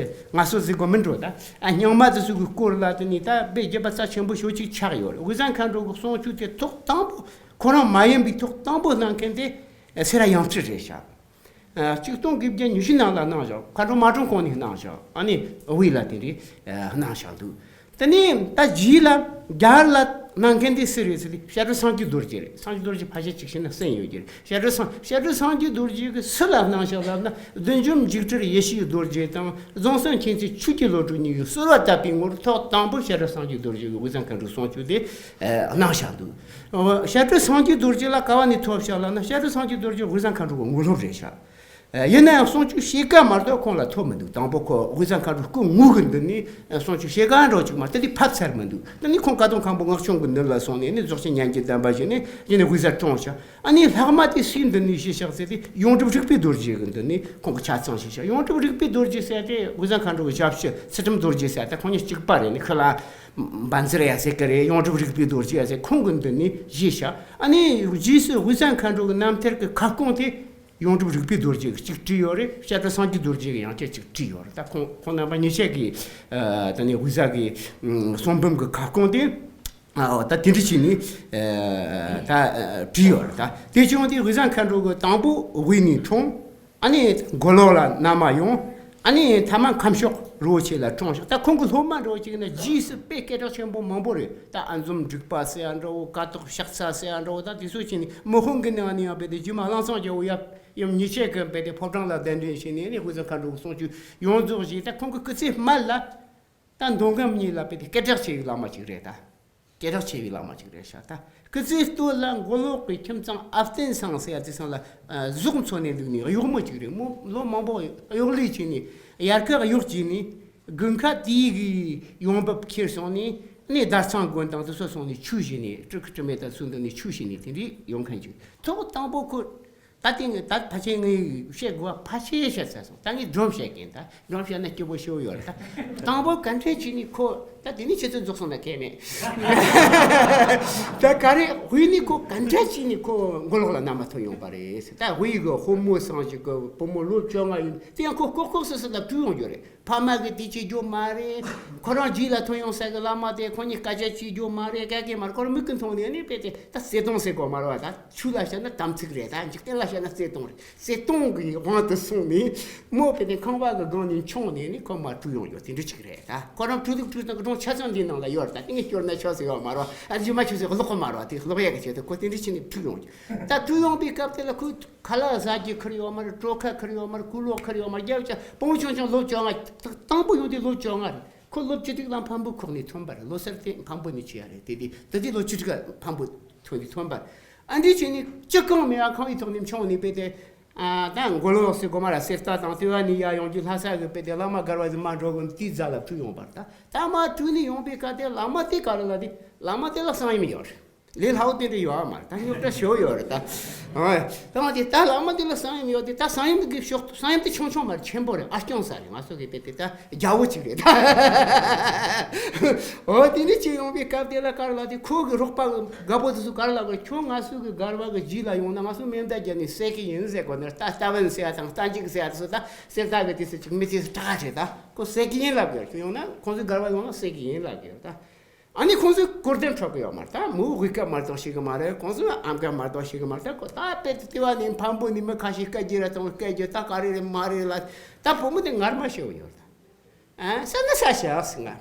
ང་ཚོ་ཟེར་དགོས་མིན་འགྲོ། ད་ཨ་རྙིང་མ་དེ་ཚོ་གི་སྐོར་ལ་དེ་ནས་ད་དཔེ་བརྒྱུད་པ་རྩ་ཆེན་པོ་ཞེ་ཅིག་ཆགས་ཡོད་རེད། དབུས་གཙང་མཁའ་འགྲོ་གི་གསུང་ཆོས་དེ་ཐོག་དང་པོ་ཁོ་རང་མ་ཡིན་པའི་ཐོག་དང་པོ་གནང་མཁན་དེ་སེ་ར་ཡང་སྤྲུལ་རེད་ཤག་ཨ་ཆིག་སྟོང་དགུ་བརྒྱ་ཉི་ཤུ་ནང་ལ་གནང་བཞག་མཁའ་འགྲོ་མ་གྲོངས་གོང་ནས་གནང་བཞག་ཨ་ནི་དབུས་ལ་དེ་རིང་ཨ་གནང་བཞག་འདུག་དེ་ནས་ད་རྗེས་ལ་རྒྱ་གར་ལ་གནང་མཁན་དེ་སུ་རེད་ཟེར་དུས་བཤད་སྒྲོལ་སངས་རྒྱས་རྡོ་རྗེ་རེད། སངས་རྒྱས་རྡོ་རྗེ་ཕལ་ཆེར་གཅིག་བྱས་ན་གསན་ཡོད་ཀྱི་རེད། བཤད་སྒྲོལ་སངས་བཤད་སྒྲོལ་སངས་རྒྱས་རྡོ་རྗེ་གིས་སུ་ལ་གནང་བཞག་ལབ་ན་བདུད་འཇོམས་འཇིགས་བྲལ་ཡེ་ཤེས་རྡོ་རྗེ་དང་རྫོང་གསུམ་མཁྱེན་བརྩེ་ཆོས་ཀྱི་བློ་གྲོས་གཉིས་ཀྱིས་གསོལ་བ་བཏབ་པའི་ངོར་ཐོག་དང་པོ་བཤད་སྒྲོལ་སངས་རྒྱས་རྡོ་རྗེ་གིས་དབུས་གཙང་མཁའ་འགྲོའི་གསུང་ཆོས་དེ་གནང་བཞག་འདུག་བཤད་སྒྲོལ་སངས་རྒྱས་རྡོ་རྗེ་ལ་ག་བ་ནས་ཐོབ་བཞག་ལབ་ན་བཤད་སྒྲོལ་སངས་རྒྱས་རྡོ་རྗེ་དབུས་གཙང་མཁའ་འགྲོ་གི་དངོས་སློབ་རེད་ཤག་ཡིན་ན་ཡང་གསུང་ཆོས་ཕྱེད་ཀ་མ་གཏོགས་ཁོང་ལ་ཐོབ་མི་འདུག་དང་པོ་ཁོ་དབུས་གཙང་མཁའ་འགྲོ་སྐུ་དངོས་ཀྱི་མདུན་ནས་གསུང་ཆོས་ཕྱེད་ཀ་འདྲ་ཅིག་མ་གཏོགས་དེ་ཕབ་ཚར་མི་འདུག་དེ་ནས་ཁོང་ཀ་སྡོང་མཁན་པོ་སྔགས་ཆུང་གི་མདུན་ལ་སོང་ནས་ནི་རྫོགས་ཆེན་སྙན་བརྒྱུད་གདམས་པ་བཞེས་ནས་རྗེས་ནས་དབུས་གཙང་བཀྲོངས་ཤག་ཨ་ནི་ལྷག་མ་དེ་སུའི་མདུན་ནས་བཞེས་ཤག་ཟེར་ཏེ་ཡོངས་གྲུབ་རིག་པའི་རྡོ་རྗེ་གི་མདུན་ནས་ཁོང་གིས་ཆ་ཚང་བཞེས་ཤག་ཡོངས་གྲུབ་རིག་པའི་རྡོ་རྗེ་ཟེར་དེ་དབུས་གཙང་མཁའ་འགྲོ་གི་ཞབས་ཕྱི་ཚུལ་ཁྲིམས་རྡོ་རྗེ་ཟེར་དེ་ཁོང་གཉིས་གཅིག་པ་རེད། ནི་ཁོ་ལ་འབའ་འཛིར་ཡ་ཟེར་གི་རེད། ཡོངས་གྲུབ་རིག་པའི་རྡོ་རྗེ་ཡ་ཟེར་ཁོང་གི་མདུན་ནས་བཞེས་ཤག་ཨ་ནི་རྗེས་སུ་དབུས་གཙང་མཁའ་འགྲོ་གི་རྣམ་ཐར་གི་ཁ་སྐོང་དེ་ཡོངས་གྲུབ་རིག་པའི་རྡོ་རྗེ་གིས་གཅིག་བྲིས་ཡོད་རེད། བཤད་སྒྲོལ་སངས་རྒྱས་རྡོ་རྗེ་གིས་ཡང་བསྐྱར་གཅིག་བྲིས་ཡོད་རེད། ད་ཁོང་ཁོང་རྣམ་པ་གཉིས་ཆ་གིས་ཨ་ད་ནི་དབུས་གཙང་གི་ཨ་གསུང་འབུམ་གྱི་ཁ་སྐོང་དེ་ཨ་ད་དེ་འདྲ་བྱས་ནས་ཨ་ད་ཨ་བྲིས་ཡོད་རེད། ད་དེ་བྱུང་སྟེ་དབུས་གཙང་མཁའ་འགྲོ་གིས་དང་པོ་དབུས་ནས་འཁྲུངས། ཨ་ནི་མགོ་ལོག་ལ་མནའ་མ་ཡོང་། ཨ་ནི་ཐ་མ་ཁམས་ཕྱོགས་རི་བོ་ཆེ་ལ་འཁྲུངས་ཤག་ད་ཁོང་གི་སློབ་མ་འདྲ་བོ་ཅིག་ན་རྗེས་སུ་དཔེ་སྐད་གྲགས་ཆེན་པོ་མང་པོ་རེད། ད་ཨ་འཛོམས་འབྲུག་པ་ཟེར་ཡ་འདྲ་བོ། ཀ་ཏོག་ཤ་ཚ་ཟེར་ཡ་འདྲ་བོ། ད་དེ་ཚོ་བྱས་ནས་མི་ཧོང་གི་ནང་ནས་ཡང་རྦད་དེ་རྗེས་མ་ལང་ཚང་རྒྱལ་པོ་ཡབ་ཡུམ་གཉིས་ཆ་གིས་རྦད་དེ་ཕོ་བྲང་ལ་གདན་འདྲེན་བྱས་ནས་ནི་དབུས་གཙང་མཁའ་འགྲོ་གི་གསུང་ཆོས་ཡོངས་རྫོགས་བཞེས། ད་ཁོང་གི་སྐུ་ཚེ་སྨད་ལ་ད་མདོ་ཁམས་གཉིས་ལ་རྦད་དེ་སྐད་གྲགས་ཆེ་བའི་བླ་མ་ཅིག་རེད་ད། སྐད་གྲགས་ཆེ་བའི་བླ་མ་ཅིག་རེད་ཤག་ད་སྐུ་ཚེ་སྟོད་ལ་མགོ་ལོག་གི་ཁྱིམ་ཚང་ཨ་བརྟན་ཚང་ཟེར་ཡ་དེ་ཚང་ལ་ཨ་གཟུགས་འཚོ་ནས་འདུག་ནས་གཡོག་མོ་ཅིག་རེད། མོ་ལོ་མང་པོ་གཡོག་ལས་བྱས་ནས་དབྱར་ཁ་གཡོག་བྱས་ནས་དགུན་ཁ་དེའི་གི་ཡོང་འབབ་ཁྱེར་སོང་ནས་ནས་དར་ཚང་དགོན་དང་དེ་ཚོ་སོང་ནས་ཆོས་བྱས་ནས་སྤྲུལ་སྐུ་དྲི་མེད་དང་ཚུལ་འདུ་ནས་ཆོས་བྱས་ནས་དེ་འདྲའི་ཡོང་མཁན་ཅིག་ཐོག་དང་པོ་ཁོ། ད་དེ་ངས་ད་ཕལ་ཆེར་ངས་བཤད་དགོས་པ་ཕལ་ཆེར་བཤད་ཚར་སོང་། ད་ངས་སྒྲུང་བཤད་གིན། ད་སྒྲུང་བཤད་ན་སྐྱིད་པོ་ཞེ་པོ་ཡོད་རེད། ད་དང་པོ་ག་འདྲ་བྱས་ནས་ཁོ། ད་དེ་ནས་ཁྱེད་ཚོ་རྫོགས་སོང་ན་གལ་མེད། ད་ག་རེ་དབུས་ནས་ཁོ་ག་འདྲ་བྱས་ནས་ཁོ་མགོ་ལོག་ལ་མནའ་མ་ཐོན་ཡོང་པ་རེད་ཟེར། ད་དབུས་གི་དཔོན་མོ་ཚང་ཞིག་གི་བུ་མོ་ལོ་བཅོ་ལྔ་ཡིན། དེ་ཡང་ཁོ་ལྐོག་ལྐོག་སུ་སུ་ལ་བྲོས་ཡོང་རྒྱུ་རེད། ཕ་མ་གིས་དེ་བྱེད་རྒྱུ་མ་རེད། ཁོ་རང་རྗེས་ལ་ཐོན་ཡོང་ས་གི་བླ་མ་དེ་ཁོ་གཉིས་སྐད་ཆ་བྱེད་རྒྱུ་མ་རེད། སྐད་ཀྱི་མར་ཁོ་རང་མིག་གིས་མཐོང་ནས་ནི་དཔེ་དེ་ད་བརྩེ་དུང་ཟེར་དགོས་མ་རེད་བ། ད་ཆོས་ལ་བཤད་ན་དམ་ཚིག་རེད། ད་འཇིག་རྟེན་ལ་བཤད་ན་བརྩེ་དུང་རེད། བརྩེ་དུང་གི་དབང་དུ་སོང་ནས་མོ་དཔེ་དེ་ཁང་པ་གི་སྒང་ནས་མཆོངས་ནས་ནི་ཁོ་མར་བྲོས་ཡོང་རྒྱུ་དེ་འདྲ་ཅིག་རེད། ད་ཁོ་རང་བྲོས་འདུག་བྲོས་འདུག་སྒྲུང་ཆ་ཚང་འདིའི་ནང་ལ་ཡོད་རེད། ད་དེ་ངས་སྐྱོར་ན་ཆོག་ཟེར་ཡོད་མ་རེད་བ། ཨ་རྗེས་མ་ཆོག་ཟེར་ཀློག་གི་མ་རེད་བ། དེ་ཀློག་ཡག་གི་ཆེད་དུ་ཁོ་དེ་འདྲ་བྱས་ནས་བྲོས་ཡོང་རྒྱུ། ད་བྲོས་ཡོང་པའི་སྐབས་དེ་ལ་ཁོས། ཁ་ལག་ཟ་རྒྱུ་ཁུར་ཡོད་མ་རེད། གྲོ་ཁ་ཁུར་ཡོད་མ་རེད། སྐུ་ལོག་ཁུར་ཡོད་མ་རེད། རྒྱབ་ཆ་བུ་མོ་ཆུང་ཆུང་ལོ་བཅོ་ལྔ། དང་པོ་ཡོང་དུས་ལོ་བཅོ་ལྔ་རེད། ཁོ་ལོ་བཅུ་དྲུག་ལ་འཕན་པོའི་ཁོག་ནས་ཐོན་པ་རེད། ལོ་གསར་དེ་འཕན་པོ་ནས་བྱས་ཡ་རེད། དེ་དུས་དེ་དུས་ལོ་བཅུ་དྲུག་ལ་འཕན་པོ་ཐོན་དུས་ཐོན་པ་རེད། ཨ་འདྲ་བྱས་ནས་ཅི་གང་མེད་ཡ་ཁང་པའི་ཐོག་ནས་མཆོངས་ནས་དཔེ་དེ། ཨ་ད་མགོ་ལོག་ཟེར་དགོས་མ་རེད། གསེར་རྟ་དང་ལྟེ་བ་ནས་ཡར་ཡོང་རྒྱུ་ལྷ་ས་གི་དཔེ་དེ་བླ་མ་མགར་བ་ཟིག་མར་འགྲོ་གི་འདུག་དེའི་རྩ་ལ་བྲོས་ཡོང་པ་རེད། ད་ད་མར་བྲོས་ནས་ཡོང་པའི་སྐབས་དེ་བླ་མ་དེ་ག་རེ་ལབ་དུས་བླ་མ་དེ་ལ་གསང་ཡུམ་ཡོད་རེད། ལས་སླ་བོ་དེ་འདྲ་ཡོད་མ་རེད། ད་རྙོག་དྲ་ཞེ་པོ་ཡོད་རེད་ད། ཨོ། ད་མ་དེ་ད་བླ་མ་དེ་ལ་གསང་ཡུམ་ཡོད་དེ། ད་གསང་ཡུམ་གི་ཕྱོགས་གསང་ཡུམ་དེ་ཆུང་ཆུང་མ་རེད། ཆེན་པོ་རེད། ཨ་སྐྱོང་ས་རེད། ང་ཚོ་གི་དཔེ་དེ་ད་རྒྱལ་པོ་ཅིག་རེད་ད། ཨོ་དེ་འདྲ་ཅིག་ཡོང་པའི་སྐབས་དེ་ལ་ག་རེ་ལབ་དུས་ཁོ་གི་རོགས་པ་རྒད་པོ་དེ་ཚོ་ག་རེ་ལབ་དགོས་རེད། ཁྱོད་ང་ཚོ་གི་མགར་བ་གི་རྗེས་ལ་ཡོང་ན་ང་ཚོ་མེ་མདའ་བརྒྱབ་ནས་བསད་གི་ཡིན་ཟེར་དགོས་ནི་རེད། ད་རྟ་བན་ཟེར་ཡ་དང་རྟ་འཇིག་ཟེར་ཡ་དེ་ཚོ་ད་གསེར་རྟ་བས་དེ་ཚོ་ཅིག་མི་དེ་ཚོ་དྲག་རེད། ད་ཁོ་བསད་གི་ཡིན་ལབ་དགོས་རེད། ཁྱོད་ཡོང་ན་ཁོང་ཚོའི་མགར་བ་ཡོང་ན་བསད་གི་ཡིན་ལབ་དགོས་རེད་ད། ཨ་ནི་ཁོང་ཚོས་སྐུར་འདེབས་འཕྲོག་གི་ཡོད་མ་རེད། ད་མོའི་དབུས་ཀ་མ་གཏོགས་ཤེས་གི་མ་རེད། ཁོང་ཚོས་ཨམ་ཀ་མ་གཏོགས་ཤེས་གི་མ་རེད། ད་ཁོ་ད་དཔེ་དེ་ལྟེ་བ་ནས་འཕན་པོ་ནས་མི་ཁ་ཤས་སྐད་རྒྱག་ར་དང་སྐད་རྒྱག་ད་ག་རེ་རེད་མ་རེད་ལ། ད་བུ་མོ་དེ་ངར་མ་ཤེས་བ་ཡོད་རེད། ཨ་ས་ན་ས་ཤག་ཟེར་ང་།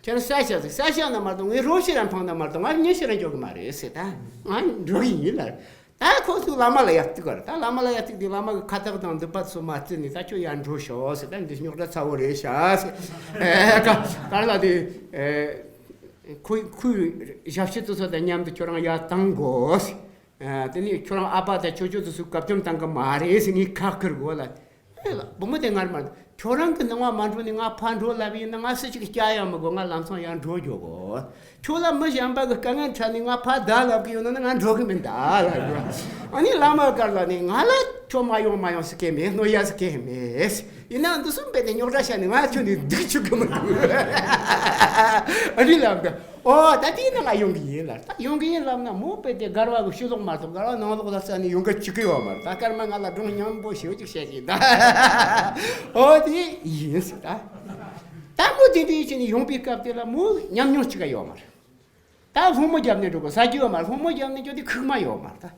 ཁྱེད་རང་ས་ཤག་ཟེར། ས་ཤག་ན་མ་གཏོགས་ངས་རོགས་ཤེས་ར་འཕངས་ན་མ་གཏོགས་ང་ཉིན་ཤེས་ར་འཇོག་གི་མ་རེད་ཟེར། ད་ང་འགྲོ་གི་ཡིན་ལ། ད་ཁོ་ཚོས་བླ་མ་ལ་ཡར་གཏུག་ག་རེད། ད་བླ་མ་ལ་ཡར་གཏུག་དུས་བླ་མ་གི་ཁ་བཏགས་དང་མདུད་པ་ཚོ་མར་བརྩིས་ནས་ད་ཁྱོད་ཡར་འགྲོ་ཤོག་ཟེར། ད་འདི་རྙོག་དྲ་ཚ་བོ་རེད་ཤག་ཟེར། ཨེ་ག་ག་རེ་ལབ་དུས་ཨེ་ཁོའི་ཁོའི་ཞབས་ཕྱི་དེ་ཚོ་དང་མཉམ་དུ་ཁྱོད་རང་ཡར་བཏང་དགོས་ཟེར། ཨ། དེ་ནས་ཁྱོད་རང་ཨ་ཕ་དང་ཅོ་ཅོ་དེ་ཚོས་བཀའ་བཀྱོན་བཏང་གི་མ་རེད་ཟེར། ངས་ཁ་ཁུར་གོ་ལ། ཨེ་ལ། བུ་མོ་དེ་ངར་མར། ཁྱོད་རང་གི་སྣང་བ་མ་འགྲོ་ནས་ང་ཕར་འགྲོ་ལབ་ཡིན་ན། ང་སུ་གཅིག་སྐྱ་ཡང་མི་དགོས། ང་ལམ་སང་ཡར་འགྲོ་རྒྱུ་གོ། ཁྱོད་ལ་མི་གཞན་པ་གི་དཀའ་ངལ་འཕྲད་ནས་ང་ཕར་བདའ་ལབ་གི་ཡོད་ན་ནི་ང་འགྲོ་གི་མིན་ད་ལབ་གི། ཨ་ནི་བླ་མ་དཀར་ལ་ནི་ང་ལ་ཁྱོད་མ་ཡོང་མ་ཡོང་ཟེར་གི་མེད། གནོད་ཡ་ཟེར་གི་མེད། ཡིན་ནའང་འདི་གསུམ་པས་ནི་རྙོག་དྲ་བཤད་ནས་ང་ཁྱོད་ནི་སྡུག་ཆུག་གི་མི་འདུག། ཨ་ནི་ལབ་འདི། ཨོ། ད་དེའི་ནང་ང་ཡོང་གི་ཡིན་ལ། ད་ཡོང་གི་ཡིན་ལབ་ན་མོ་དཔེ་དེ་མགར་བ་གི་ཕྱི་ལོགས་མ་གཏོགས་མགར་བ་ནང་ལོགས་ལ་རྩ་ནས་ཡོང་གི་བཅུག་གི་ཡོད་མ་རེད། ད་སྐར་མ་ང་ལ་སྒྲུང་སྙན་པོ་ཞེ་པོ་ཅིག་བཤད་ཀྱི་ད། ཨོ་དེ་ཡིན་ཟེར་ད། ད་མོ་དེ་འདྲའི་བྱས་ནས་ཡོང་པའི་སྐབས་དེ་ལ་མོ་ཉམས་མྱོང་གཅིག་ག་ཡོད་མ་རེད། ད་སློང་མོ་བརྒྱབ་ནས་འགྲོ་དགོས་ཟ་རྒྱུ་ཡོད་མ་རེད། སློང་མོ་བརྒྱབ་ནས་འགྲོ་དུས་ཁུག་མ་ཡོད་མ་རེད་ད།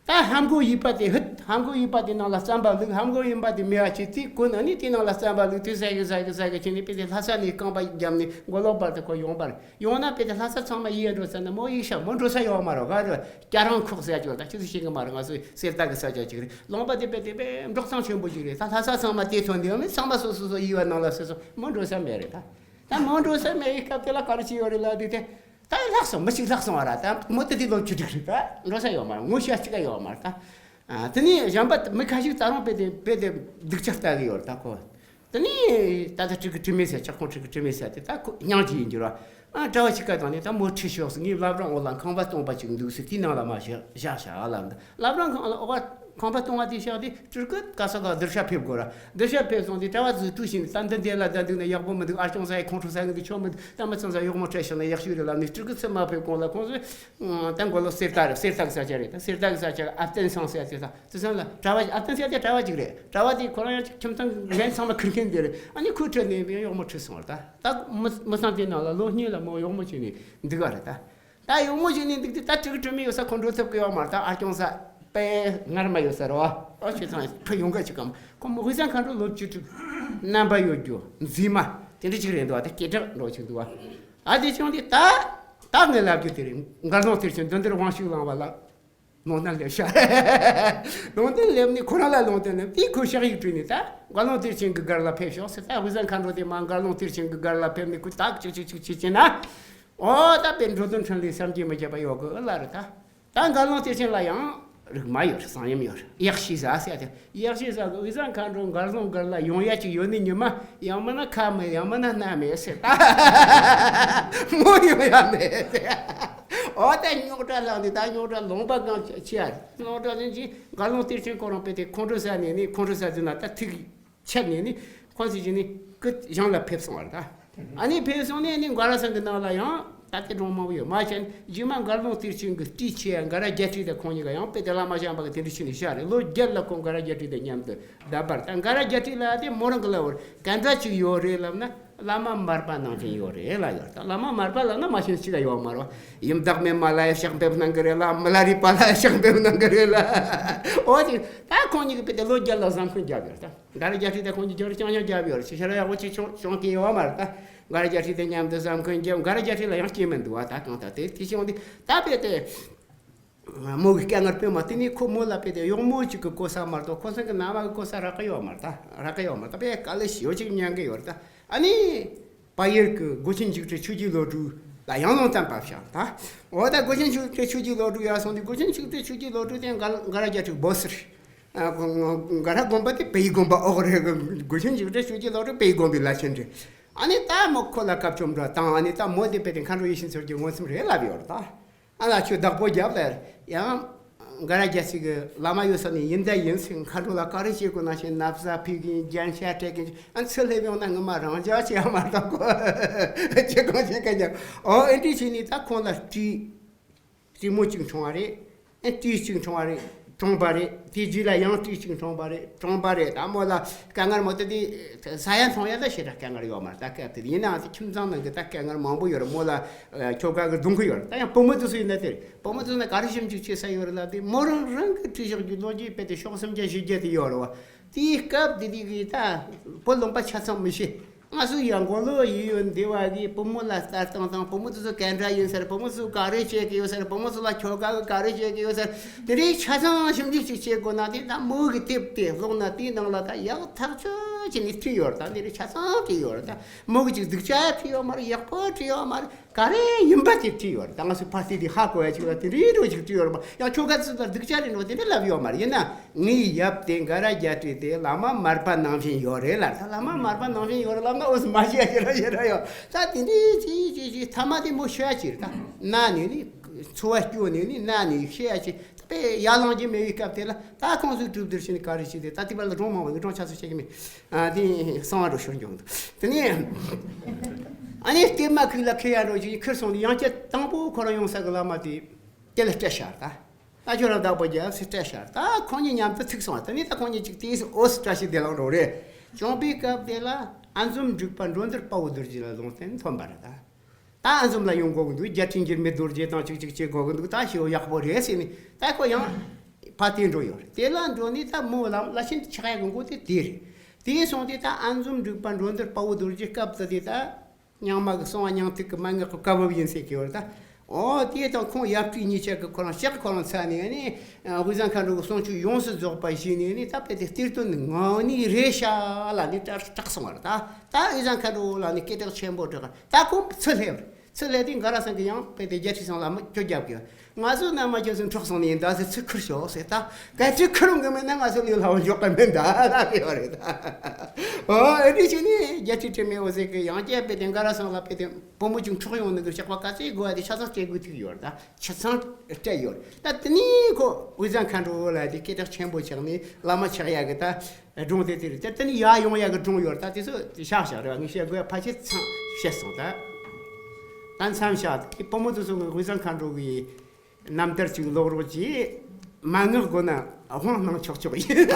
ད་ཧམ་གོ་ཡིབ་པ་དེ་ཧུད། ཧམ་གོ་ཡིབ་པ་དེ་ནང་ལ་རྩམ་པ་བླུགས། ཧམ་གོ་ཡིབ་པ་དེ་མེད་པ་བྱས་དེ་གོན། ཨ་ནི་དེ་ནང་ལ་རྩམ་པ་བླུགས་དེ་ཟ་གི་ཟ་གི་ཟ་གི་བྱས་ནས་དཔེ་དེ་ལྷ་ས་ནས་རྐང་པ་བརྒྱབ་ནས་མགོ་ལོག་བར་དུ་ཁོ་ཡོང་བར། ཡོང་ན་དཔེ་དེ་ལྷ་ས་ཚང་མ་ཡིད་འགྲོ་ས་ན་མོ་ཡིག་ཤག་མོ་འགྲོ་ས་ཡོད་མ་རེད། ག་རེ་སྐྱ་རང་ཁོག་ཟེར་རྒྱུ་ད་ཁྱེད་ཚོས་ཤེས་གི་མ་རེད། ང་ཚོ་གསེར་རྟ་གི་ས་ཆ་ཅིག་རེད། ལུང་པ་དེ་དཔེ་དེ་དཔེ་འབྲོག་ཚང་ཆེན་པོ་ཅིག་རེད། ད་ལྷ་ས་ཚང་མ་དེ་ཐོན་དེ་ཨ་ནི་ཚང་མ་སོ་སོ་སོ་ཡིད་བ་ནང་ལ་སོ་སོ་མོ་འགྲོ་ས་མེད་རེད་ད། ད་མོ་འགྲོ་ས་མེད་ཡི་སྐབས་དེ་ལ་ག་རེ་བྱས་ཡོད་རེད་ལབ་དུས་དེ། ད་ལྷག་སོང་། མི་གཅིག་ལྷག་སོང་བ་ར། ད་མོ་དེ་དུས་ལོ་བཅུ་དྲུག་རེད། ད་འགྲོ་ས་ཡོད་མ་རེད། ངོ་ཤེས་གཅིག་ག་ཡོད་མ་རེད་ད། ཨ། དེ་ནས་གཞན་པ་མི་ཁ་ཤས་ད་རུང་དཔེ་དེ་དཔེ་དེ་སྡུག་ཅག་ལྟ་གི་ཡོད་རེད་ད་ཁོ། དེ་ནས་ད་ལྟ་ཕྲུ་གུ་དྲི་མེད་ཟེར། ལྕགས་ཁོང་ཕྲུ་གུ་དྲི་མེད་ཟེར་དེ་ད་ཁོ་སྙིང་རྗེ་ཡིན་རྒྱུ་ར། ཨ། གྲྭ་བ་གཅིག་ག་དང་ནས་ད་མོ་ཁྲིད་ཤོག་ཟེར། ངའི་བླ་བྲང་འོག་ལ་ཁང་པ་སྟོང་པ་ཅིག་འདུག་ཟེར། དེའི་ནང་ལ་མར་བཞག་བཞག་བཞག་ལབ་འདུག། བླ་བྲང་ཁང་ལ་འོག་ཁང་པ་སྟོང་བ་དེ་བཞག་དེ་སྤྲུལ་སྐུ་ག་ས་ག་བསྡུར་ཤ་ཕེབས་དགོས་ར། བསྡུར་ཤ་ཕེབས་སོང་དེ་གྲྭ་བ་ཚོས་དྲིས་ཤིང་། ད་འདི་འདི་ལ་ད་འདུག་ན་ཡག་པོ་མི་འདུག། ཨ་སྐྱོང་ས་ཡི་ཁོང་ཁྲོ་ཟ་གི་འདུག། ཆོག་མི་འདུག། ད་མི་ཚང་ས་གཡོག་མོ་ཁྲིད་ཤོག་ན་ཡག་ཤོས་རེད་ལབ་ནས་སྤྲུལ་སྐུ་ཚོས་མར་ཕེབས་གོང་ལ་ཁོང་ཚོས། ཨ། ད་མགོ་ལོག་གསེར་རྟ་རེད། གསེར་རྟ་གི་ས་ཆ་རེད། ད་གསེར་རྟ་གི་ས་ཆ་ཨ་བསྟན་སང་ཟེར་དེ་ད་དེ་སང་ལ་གྲྭ་བ། ཨ་བསྟན་ཟེར་དེ་གྲྭ་བ་ཅིག་རེད། གྲྭ་བ་དེ་ཁོ་རང་ཡང་ཅིག་ཁྱིམ་ཚང་འགན་ཚང་མ་འཁུར་མཁན་དེ་རེད། ཨ་ནི་ཁོས་ཁྲིད་ནས་གཡོག་མོ་ཁྲིད་སོང་བ་རེད། ད་ད་མི་མི་ཚང་དེ་ནང་ལ་ལོ་གཉིས་ལ་མོ་གཡོག་མོ་བྱས་ནས་འདུག་ག་རེད་ད། ད་གཡོག་མོ་བྱས་ནས་འདུག་དུས་ད་ཕྲུ་གུ་དྲི་མེད་ཡོད་ས་ཁོ་འགྲོ་ཐུབ་ཀྱི་ཡོད་མ་རེད། ད་ཨ་སྐྱོང་ས་དཔེ་ངར་མ་ཡོད་ས་རེད་བ། ཨ་ཆོས་ཚང་ཕ་ཡོང་ག་ཅིག་གམ། ཁོ་མོ་དབུས་གཙང་མཁའ་འགྲོ་ལོ་བཅུ་དྲུག། རྣམ་པ་གཡོ་སྒྱུ་མཛེས་མ་དེ་འདྲ་ཅིག་རེད་འདུག་བ། ད་སྐད་གྲགས་འགྲོ་ཅིག་འདུག་བ། ཨ་དེ་བྱུང་དུས་ད་ད་ངས་ལབ་རྒྱུ་དེ་རེད། མགར་ལུང་གཏེར་ཆེན་མདུན་དེར་དབང་ཕྱུག་ལང་བ་ལ། ལུང་བསྟན་སླེབས་ཤག། ལུང་བསྟན་སླེབས་ནས་ཁོ་རང་ལ་ལུང་བསྟན་སླེབས་དུས་ཁོས་ཕྱག་ཡིག་བྲིས་ནས་ད་མགར་ལུང་གཏེར་ཆེན་གྱི་སྒར་ལ་ཕེབས་ཤོག་ཟེར། ད་དབུས་གཙང་མཁའ་འགྲོ་དེ་མར་མགར་ལུང་གཏེར་ཆེན་གྱི་སྒར་ལ་ཕེབས་ནས་ཁོས་ད་ཅིག་ཅིག་ཅིག་བྱེད་ཀྱིན་ན། ཨོ་ད་དཔེ་འགྲོ་དོན་འཕྲིན་ལས་བསམ་གྱིས་མི་ཁྱབ་པ་ཡོད་གི་ལ་རེད་ད། ད་མགར་ལུང་གཏེར་ཆེན་ལ་ཡང་རིག་མ་ཡོད་རེད། གསང་ཡུམ་ཡོད་རེད། གཡག་ཤི་ཟ་ཟེར་ཏེ། གཡག་ཤི་ཟ་གི་དབུས་གཙང་མཁའ་འགྲོ་མགར་ལུང་སྒར་ལ་ཡོང་ཡ་ཅིག་ཡོད་ནི་ཉི་མ་ཡང་མིན་ན་ཁ་མེད། ཡང་མིན་ན་སྣ་མེད་ཟེར་ད། མོ་ཡོང་ཡ་མེད་ཟེར། ཨོ་ད་རྙོག་དྲ་ལངས་ནས་ད་རྙོག་དྲ་ལུང་པ་གང་ཆེ་ཆེ་ཡ་རེད། རྙོག་དྲ་ལངས་ཅིག་མགར་ལུང་གཏེར་ཆེན་ཁོ་རང་དཔེ་དེ་ཁོང་ཁྲོ་ཟ་ནས་ནི། ཁོང་ཁྲོ་ཟ་དུས་ན་ད་ཐུག་ཆད་ནས་ནི་ཁོང་ཚོས་ཀྱིས་ནི་སྐུ་གཞུང་ལ་ཕེབས་སོང་བ་རེད་ད། ཨ་ནི་ཕེབས་སོང་ནས་ནི་མགར་ས་གི་ནང་ལ་ཡང་ད་ལྟའི་སྒྲུང་མང་པོ་ཡོད་མ་བྱས་ནས། རྗེས་མ་མགར་ལུང་གཏེར་ཆེན་གྱི་སྤྲུལ་ཆེ་ཡ་མགར་རྒྱལ་ཁྲི་དང་ཁོང་གཉིས་ཀ་ཡང་དཔེ་དེ་བླ་མ་བྱམས་པ་གི་དེ་འདྲ་བྱས་ནས་བཞག་རེད། ལོ་བརྒྱད་ལ་ཁོང་མགར་རྒྱལ་ཁྲི་དང་མཉམ་དུ་བསྡད་པར། ད་མགར་རྒྱལ་ཁྲི་ལ་དེ་མོ་རང་གི་ལ་བར་ག་འདྲ་ཅིག་ཡོད་རེད་ལབ་ན། བླ་མ་མར་པ་ནང་བཞིན་ཡོད་རེད་ལ་ཡོད་ད། བླ་མ་མར་པ་ལབ་ན་མ་ཤེས་ཅི་ག་ཡོད་མ་རེད། ཡུམ་བདག་མེད་མ་ལ་ཡ་ཕྱག་འབེབས་གནང་གི་རེད་ལ། མི་ལ་རས་པ་ལ་ཡ་ཕྱག་འབེབས་གནང་གི་རེད་ལ། འོ་དེ་ད་ཁོང་གཉིས་ཀྱིས་དཔེ་དེ་ལོ་བརྒྱད་ལ་བཟའ་འཁོན་བརྒྱབ་ཡོད་ད། མགར་རྒྱལ་ཁྲི་དེ་ཁོང་གཉིས་རྒྱབ་རི་རྐྱང་རྐྱང་བརྒྱབ་ཡོད་རེད། ཞེ་ཞེ་ལ་ཡག་པོ་ཅིག་བྱུང་བྱུང་གི་ཡོད་མ་རེད་ད། མགར་རྒྱལ་ཁྲི་དེ་མཉམ་དུ་བཟའ་འཁོན་བརྒྱབ། མགར་རྒྱལ་ཁྲི་ལ་ཡང་སྐྱེས་མི་འདུག་བ། ད་གང་ལྟར་དེ་དེ་བྱུང་དུས་ད་དཔེ་དེ། མོ་གི་དཀའ་ངལ་དཔེ་མ། དེ་ནས་ཁོ་མོ་ལ་དཔེ་དེ་གཡོག་མོ་གཅིག་གི་གོ་ས་མ་གཏོགས་ཁོ་ཚང་གི་མནའ་མ་གི་གོ་ས་རག་གི་ཡོད་མ་རེད་ད། རག་གི་ཡོད་མ་རེད་ད། དཔེ་དཀའ་ལས་ཞེ་པོ་ཅིག་མྱངས་གི་ཡོད་རེད་ད། ཨ་ནི། བལ་ཡུལ་གྱི་སྒོ་ཆེན་འཇིགས་བྲལ་ཆོས་ཀྱི་བློ་གྲོས་ལ་ཡང་ལུང་བསྟན་པ་བྱུང་ད། འོ་ད་སྒོ་ཆེན་འཇིགས་བྲལ་ཆོས་ཀྱི་བློ་གྲོས་ཡར་སོང་དུས། སྒོ་ཆེན་འཇིགས་བྲལ་ཆོས་ཀྱི་བློ་གྲོས་དེ་མགར་མགར་རྒྱལ་ཁྲིའི་བོ་སི་རེད། ཨ། མགར་དགོན་པ་དེ་བལ་ཡུལ་དགོན་པ་འོག་རེད། སྒོ་ཆེན་འཇིགས་བྲལ་ཆོས་ཀྱི་བློ་གྲོས་བལ་ཡུལ་དགོན་པའི་བླ་ཆེན་རེད། ཨ་ནི་ད་མོ་ཁོ་ལ་སྐབས་བཅོམ་འགྲོ་དང་། ཨ་ནི་ད་མོ་དེ་དཔེ་དེ་མཁའ་འགྲོ་ཡེ་ཤེས་མཚོ་རྒྱལ་མངོན་སུམ་རེད་ལབ་ཡོད་རེད་ད། ཨ་ལ་ཁྱོད་བདག་པོ་རྒྱབ་ལ་ཡང་། མགར་རྒྱལ་ཁྲི་གི་བླ་མ་ཡོད་ས་ནས་ཡིན་ད་ཡིན་ཟེར། མཁའ་འགྲོ་ལ་ག་རེ་བྱེད་དགོས་ན་ཞེས་ན་བཟའ་ཕུལ་གིན། རྒྱན་ཆ་སྤྲད་གིན། ཨ་ཚུར་སླེབས་ཡོང་ན་ངོ་མ་རང་འཇགས་བྱེད་ཡ་མ་གཏོགས་ཁོ་ཅི་གང་བྱེད་མཁན་ཀྱང་། ཨོ་ཨེ་འདྲ་བྱས་ནས་ད་ཁོང་ལ་སྤྲུལ། སྤྲུལ་མོ་གཅིག་འཁྲུངས་པ་རེད། ཨེ་སྤྲུལ་གཅིག་འཁྲུངས་པ་རེད། གྲོངས་པ་རེད། དེ་རྗེས་ལ་ཡང་སྤྲུལ་གཅིག་འཁྲུངས་པ་རེད། གྲོངས་པ་རེད། ད་མོ་ལ་དཀའ་ངལ་མོ་དེ་དེ་ཟ་ཡ་འཐུང་ཡ་ལ་ཞེ་དྲག་དཀའ་ངལ་ཡོད་མ་རེད། ད་སྐབས་དེ་ཡིན་ནའང་དེ་ཁྱིམ་ཚང་ནང་གི་ད་དཀའ་ངལ་མང་པོ་ཡོད་རེད། མོ་ལ་ཁྱོ་ག་གི་སྡུག་གི་ཡོད་རེད། ད་ཡང་བུ་མོ་དེ་ཚོ་ཡིན་ན་དེ་རེད། བུ་མོ་དེ་ཚོ་ན་ག་རེ་ཞིབ་འཇུག་བྱེད་ས་ཡོད་རེད་ལ། དེ་མོ་རང་རང་གི་བྲིས་བཞག་རྒྱུ་ལོ་རྒྱུས་དཔེ་དེ་ཤོག་སུམ་བརྒྱ་བཞི་བརྒྱ་དེ་ཡོད་རེད་བ། དེའི་སྐབས་དེ་དུས་ཀྱི་ད་བུ་ལོན་པ་ཆ་ཚང་མི་ཤེས། ང་ཚོ་ཡང་དགུང་ལོ་ཡིན་ཡོད་འདི་བ་གི་བུ་མོ་ལ་ལྟ་སྟངས་དང་། བུ་མོ་དེ་ཚོ་ག་འདྲ་ཡིན་ཟེར། བུ་མོ་ཚོ་ག་རེ་བྱེད་ཀྱི་ཡོད་ཟེར། བུ་མོ་ཚོ་ལ་ཁྱོ་ག་གི་ག་རེ་བྱེད་ཀྱི་ཡོད་ཟེར། དེ་རིགས་ཆ་ཚང་ཞིབ་འཇུག་ཅིག་བྱེད་དགོས་ན། དེ་ད་མོ་གི་དེབ་དེ་ཀློག་ན་དེའི་ནང་ལ་ད་ཡག་ཐག་ཆོད་ ཅིག་ནས་བྲིས་ཡོད་རེད། ད་འདི་རིགས་ཆ་ཚང་བྲིས་ཡོད་རེད། ད་མོ་གི་ཅིག་སྡུག་ཅག་བྲིས་ཡོད་མ་རེད། ཡག་པོ་བྲིས་ཡོད་མ་རེད། ག་རེ་ཡིན་པ་དེ་བྲིས་ཡོད་རེད། ད་ང་ཚོའི་ཕ་སི་དེ་ཧ་གོ་ཡ་ཅིག་ལ་དེ་འདྲའི་འགྲོ་ཅིག་བྲིས་ཡོད་རེད་པ། ཡང་ཁྱོ་ག་ཚོ་ལ་སྡུག་ཅག་རེད་འགྲོ་དེ་འདྲ་ལབ་ཡོད་མ་རེད། ཡིན་ན་ངའི་ཡབ་དེ་འགའ་ར་རྒྱ་བྲིས་དེ་བླ་མ་མར་པ་ནང་བཞིན་ཡོད་རེད་ལ། ད་བླ་མ་མར་པ་ནང་བཞིན་ཡོད་རེད་ལབ་ན་འོ་སི་མ་ཤེས་ཡ་ཞེ་ར་ཞེ་ར་ཡོད། ད་དེ་འདྲའི་ཅིག་ཅིག་ཅིག་ཐ་མ་དེ་མོ་ཤོད་ཡ་ཅིག་རེད། ད་ན་ནས་ནི་འཚོ་བ་སྐྱོ་ནས་ནི་ན་ནས་ཤེས་ཡ་ཅིག་དཔེ་ཡར་ལངས་ཀྱི་མེད་པའི་སྐབས་དེ་ལ་ད་ཁོང་ཚོས་གྲུབ་བསྡུར་བྱས་ནས་ག་རེ་བྱས་ཏེ། ད་དེ་བར་ལ་སྒྲུང་མང་བ་ངས་སྒྲུང་ཆ་ཚང་བཤད་ཀྱི་མེད། ཨ་དེ་གསང་བ་འགྲོ་ཤོར་འགྱོ་འདུག་དེ་ནས་ཨ་ནི་སྐྱེས་མ་ཁུག་ལ་ཁེ་ཡ་འགྲོ་ཅིག་ཁུར་སོང་དུས་ཡང་བསྐྱར་དང་པོ་ཁོ་རང་ཡོང་ས་གི་བླ་མ་དེ་དེ་ལ་སྤྲད་ཤར་ད། ད་ཁྱོད་རང་བདག་པོ་རྒྱབ་སི་སྤྲད་ཤར་ད། ཁོང་གཉིས་མཉམ་དུ་ཐུག་སོང་བ། དེ་ནས་ད་ཁོང་གཉིས་ཅིག་དེས་འོ་སི་བཀྲ་ཤིས་བདེ་ལེགས་འགྲོ་རེད། བྱུང་པའི་སྐབས་དེ་ལ་ཨ་འཛོམས་འབྲུག་པ་འགྲོ་འདིར་དཔའ་བོ་རྡོ་རྗེ་ལ་ལུང་བསྟན་ཐོན་པ་རེད་ད། ད་ཨ་འཛོམས་ལ་ཡོང་དགོས་ཀྱི་འདུག་རྒྱལ་ཕྲན་འགྱུར་མེད་རྡོ་རྗེ་དང་ཅིག་ཅིག་བྱེད་དགོས་ཀྱི་འདུག་ད་ཞེ་པོ་ཡག་པོ་རེད་ཟེར་ནས་ད་ཁོ་ཡང་ཕ་དེ་འགྲོ་ཡོད་རེད། དེ་ལ་འགྲོ་ནས་ད་མོ་ལམ་ལ་ཕྱིན་ཆགས་ཡག་གི་མགོ་དེ་དེ་རེད། དེ་སོང་དེ་ད་ཨ་འཛོམས་འབྲུག་པ་འགྲོ་འདིར་དཔའ་བོ་རྡོ་རྗེ་སྐབས་དེ་དེ་ད་རྙིང་མ་གི་གསང་བ་རྙིང་ཐིག་གི་མན་ངག་གི་བཀའ་བབས་ཡིན་ཟེར་གྱི་ཡོད་རེད་ད། ཨོ་དེ་དང་ཁོང་ཡབ་ཁྲི་གཉིས་ཆ་གི་ཁོ་རང་ལྕགས་ཁོ་རང་ཚ་ནས་ནི་དབུས་གཙང་མཁའ་འགྲོ་གི་གསུང་ཆོས་ཡོངས་སུ་རྫོགས་པ་ཞུས་ནས་ནི་ད་དཔེ་དེ་གཏེར་སྟོན་ངག་ནི་རེད་ཤག་ལབ་ནས་གྲགས་གྲགས་སོང་བ་རེད་ད། ད་དབུས་གཙང་མཁའ་འགྲོ་ལ་ནི་སྐད་གྲགས་ཆེན་པོ་གྲགས། ད་ཁོང་ཚུར་སླེབས་རེད། ཚུར་སླེབས་དུས་འགའ་ར་ཚང་གི་ཡང་དཔེ་དེ་རྒྱལ་ཁྲི་ཚང་ལ་མི་སྐྱོ་རྒྱབ་གི། ང་ཚོ་རྣམ་པ་ཁྱོད་ཚོ་འཕྲོག་སོང་ནས་ཡིན་ད་ཟེར། ཚུར་ཁུར་ཤོག་ཟེར་ད། གལ་ཏེ་ཁུར་འོང་གི་མེད་ན་ང་ཚོ་ལས་སླ་བོ་འཇོག་གི་མེད་ད་ལབ་ཡོད་རེད་ད། ཨོ་ཨེ་འདྲ་བྱས་ནས་རྒྱལ་ཁྲི་དྲི་མེད་འོད་ཟེར་གི་ཡང་བསྐྱར་དཔེ་དེ་འགའ་ར་ཚང་ལ་དཔེ་དེ་བུ་མོ་ཅིག་འཕྲོག་ཡོང་ནི་གི་ཞག་པ་ག་ཚོད་དགོས་པ་དེ་ཆ་ཚང་སྤྲད་དགོས་ཐུག་ཡོད་རེད་ད། ཆ་ཚང་སྤྲད་ཡོད་རེད་ད། དེ་ནས་ཁོ་དབུས་གཙང་མཁའ་འགྲོ་ལ་དེ་སྐད་གྲགས་ཆེན་པོ་ཆགས་ནས་བླ་མ་ཆགས་ཡག་གི་ད་སྒྲུང་དེ་དེ་རེད། དེ་དེ་ནས་ཡར་ཡོང་ཡག་གི་སྒྲུང་ཡོད་རེད་ད། དེ་ཚོ་བཞག་བཞག་རེད་བ། ངས་བཤད་དགོས་ཡ་ཕལ་ཆེར་ཚང་བཤད་སོང་ད། ད་མཚམས་བཞག་དེ་བུ་མོ་དེ་ཚོ་གི་དབུས་གཙང་མཁའ་འགྲོ་གི་རྣམ་ཐར་ཅིག་ཀློག་རོགས་གྱིས། མན་ངག་དགོས་ན་དབང་གནང་ཆོག་ཆོག་ཡིན།